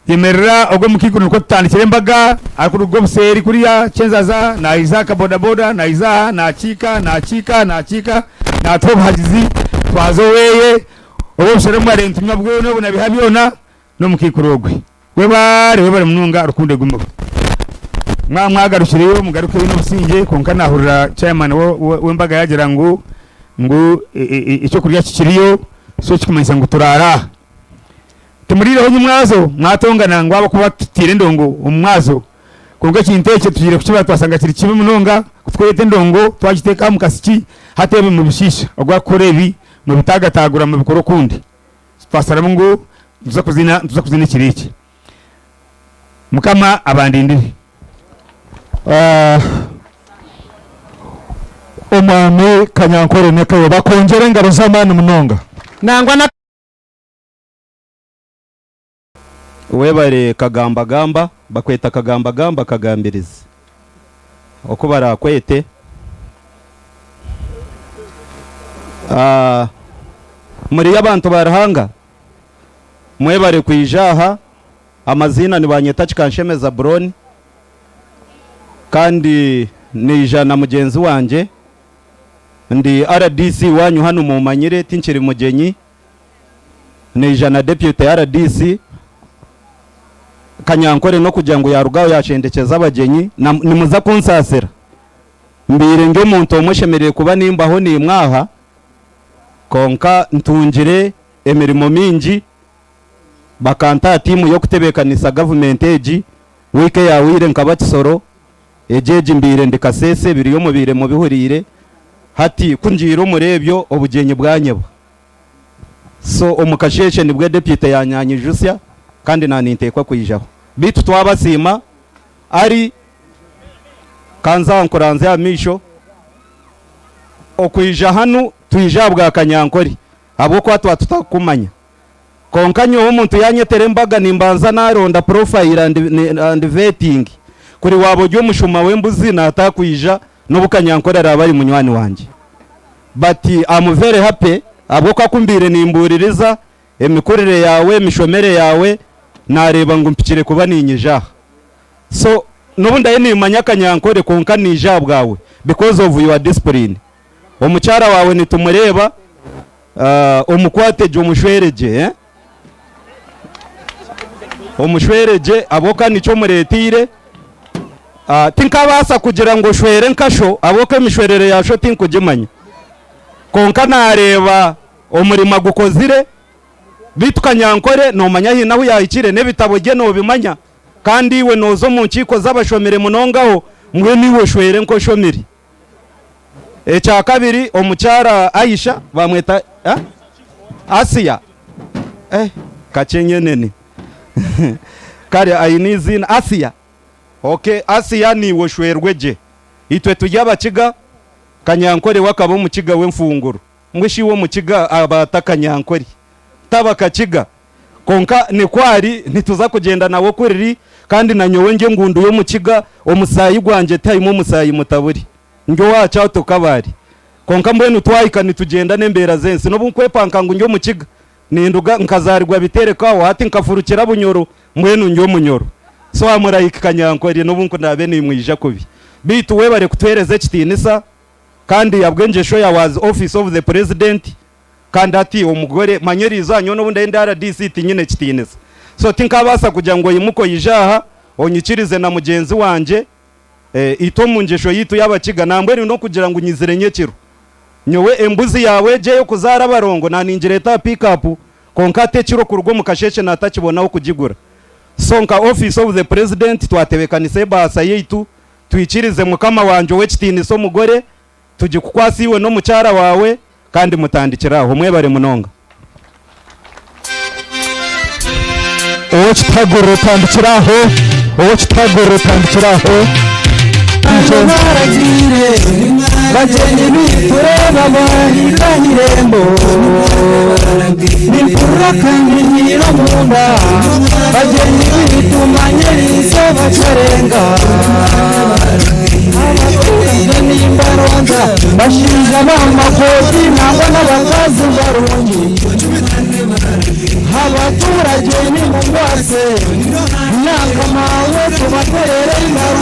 yemerera, ogwo omukiikuru nikwo tutandikire embaga, arikuruga obuseeri kuriya Kyenzaza naija aha kabodaboda, naija aha nakiika, nakiika, nakiika, naatuha obuhagizi, twaza oweye, obu obushera obu nitunywa bwona obu na biha byona, n'omukiikuru ogwe. Webare, webare munonga, rukundo egumeho. Mwaba mwagarukireyo mugarukeyo n'obusingye, kwonka nahurira chairman w'embaga yagira ngu ngu ekyokurya kikiriyo, so ekirikumanyisa ngu turaare aha. Timuriireho nyimwazo, mwatongana ngu ahabw'okuba tutaire endongo omu mwazo, kwonka ekintu ekyo tugiire kukibara twashanga kiri kibi munonga, ku tukureeta endongo twagiteeka aha mukasiki, hati ebi mubishiisha, ogu arikukora ebi mubitaagatagura mubikora okundi. Twasharamu ngu nituza kuzina nituza kuzina ekiro eki. Mukama abandindire. Ah, Omwami Kanyankore Nekayo bakwongyera engaro z'amaani munonga. Nangwa na. Webare Kagambagamba, bakweta Kagambagamba Kagambirizi oku barakwete. Ah, Muri abantu ba Ruhanga, mwebare kwija aha. Amaziina nibanyeta Kikanshemeza Bron kandi naija na mugyenzi wangye. Ndi RDC waanyu hanu muumanyire tinkiri mugyenyi. Naija na Deputy RDC Kanyankore n'okugira ngu yaaruga aho yaashendekyeza abagyenyi. Nimuza kunsaasira mbaire ndi omuntu omwe oshemereire kuba nimbaho naimwe aha kwonka ntungire emirimo mingi bakanta aha tiimu y'okutebeekanisa gavumenti egi. Wiiki eyaahweire nkaba Kisoro, egi egi mbaire ndi Kasese biriyo mubaire mubihuriire. Hati ku ngiire omuri ebyo obugyenyi bwanyebwa. So omu kasheeshe nibwo deputy yanyanyijutsya kandi naninteekwa kwijaho. Beitu twabasiima Ari kanza nkuranzye aha maisho okwija hanu twija aha bwa Kanyankore ahabw'okuba twaba tutakukumanya. Kwonka nyowe omuntu yanyetera embaga nimbanza naronda profile and vetting kuri waba ori omushuma w'embuzi natakwija n'obu Kanyankore araabe ari munywani wangye. But am very happy ahabw'okuba ku mbaire nimbuuririza emikurire yaawe, emishomere yaawe, naareeba ngu mpikire kuba niinyija aha. So n'obu ndabe nimmanya Kanyankore kwonka niija ahabwawe because of your discipline. Omukyara waawe nitumureeba, omukwate gye omushwere gye eh? Omushwere gye ahabw'okuba nikyo omureeteire. Tinkabaasa kugira ngu oshwere nka sho ahabw'okuba emishwerere ya sho tinkugimanya. Kwonka naareeba omurimo agukozire, beitu Kanyankore noomanya haine ahu yaahikire n'ebitabo bye noobimanya kandi iwe nooza omu nkiiko z'abashomire munongaho mbwenu iwe oshwere nk'oshomire. Ekyakabiri omukyara Aisha bamweta eh? Asiya eh, kakyenyenene kare aine eiziina Asiya okay, Asiya niiwe oshwerwe gye itwe turi abakiga Kanyankore we akaba omukiga w'enfunguro mbwe shi iwe omukiga aba ata Kanyankore taba kakiga Kwonka nikwo ari, nituza kugyenda nawe oku riri, kandi na nyowe ndi engundu y'omukiga, omusaayi gwangye tiharimu omusaayi mutaburi. Ndi owa Kyato Kabare. Kwonka mbwenu twahika nitugyenda n'embeera z'ensi. N'obu nkwepanka ngu ndi omukiga, ninduga nkazaarirwa Bitereko aho, hati nkafurukira Bunyoro, mbwenu ndi Omunyoro. So amurahika Kanyankore n'obu nku ndaabe nimwija kubi. Beitu webare kutuheereza ekitiinisa, kandi ahabw'engyesho ya was Office of the President, Kandi hati omugore, manya eriizooba nyowe n'obu ndabe ndi RDC tinyine kitiinisa. So tinkabaasa kugira ngu oimuke oije aha onyikirize na mugyenzi wangye. Itwe omu ngyesho yaitu y'Abakiga nambwenu n'okugira ngu nyizire nyekiro. Nyowe embuzi yaawe egyo ey'okuzaara abarongo naningireeta aha pick up kwonka hati ekiro kuruga omu kasheeshe natakibona ah'okugigura. So nka Office of the President twatebekanisa ebaasa yaitu twikirize mukama wangye ow'ekitiinisa omugore tugikukwase iwe n'omukyara waawe kandi mutandikire aho. Mwebare munonga. Ow'ekitagurira otandikire aho, ow'ekitagurira otandikire aho. Baragiire bagyenyi baitu reeba baahika aha irembo Nimpurira akanyinyiro omunda bagyenyi baitu manya erizooba kyarenga Abaturage nimbaronda bashaija b'amakooti nangwa n'abakazi barungi Abaturage nimungwase nanka maawe tubaterere engaro.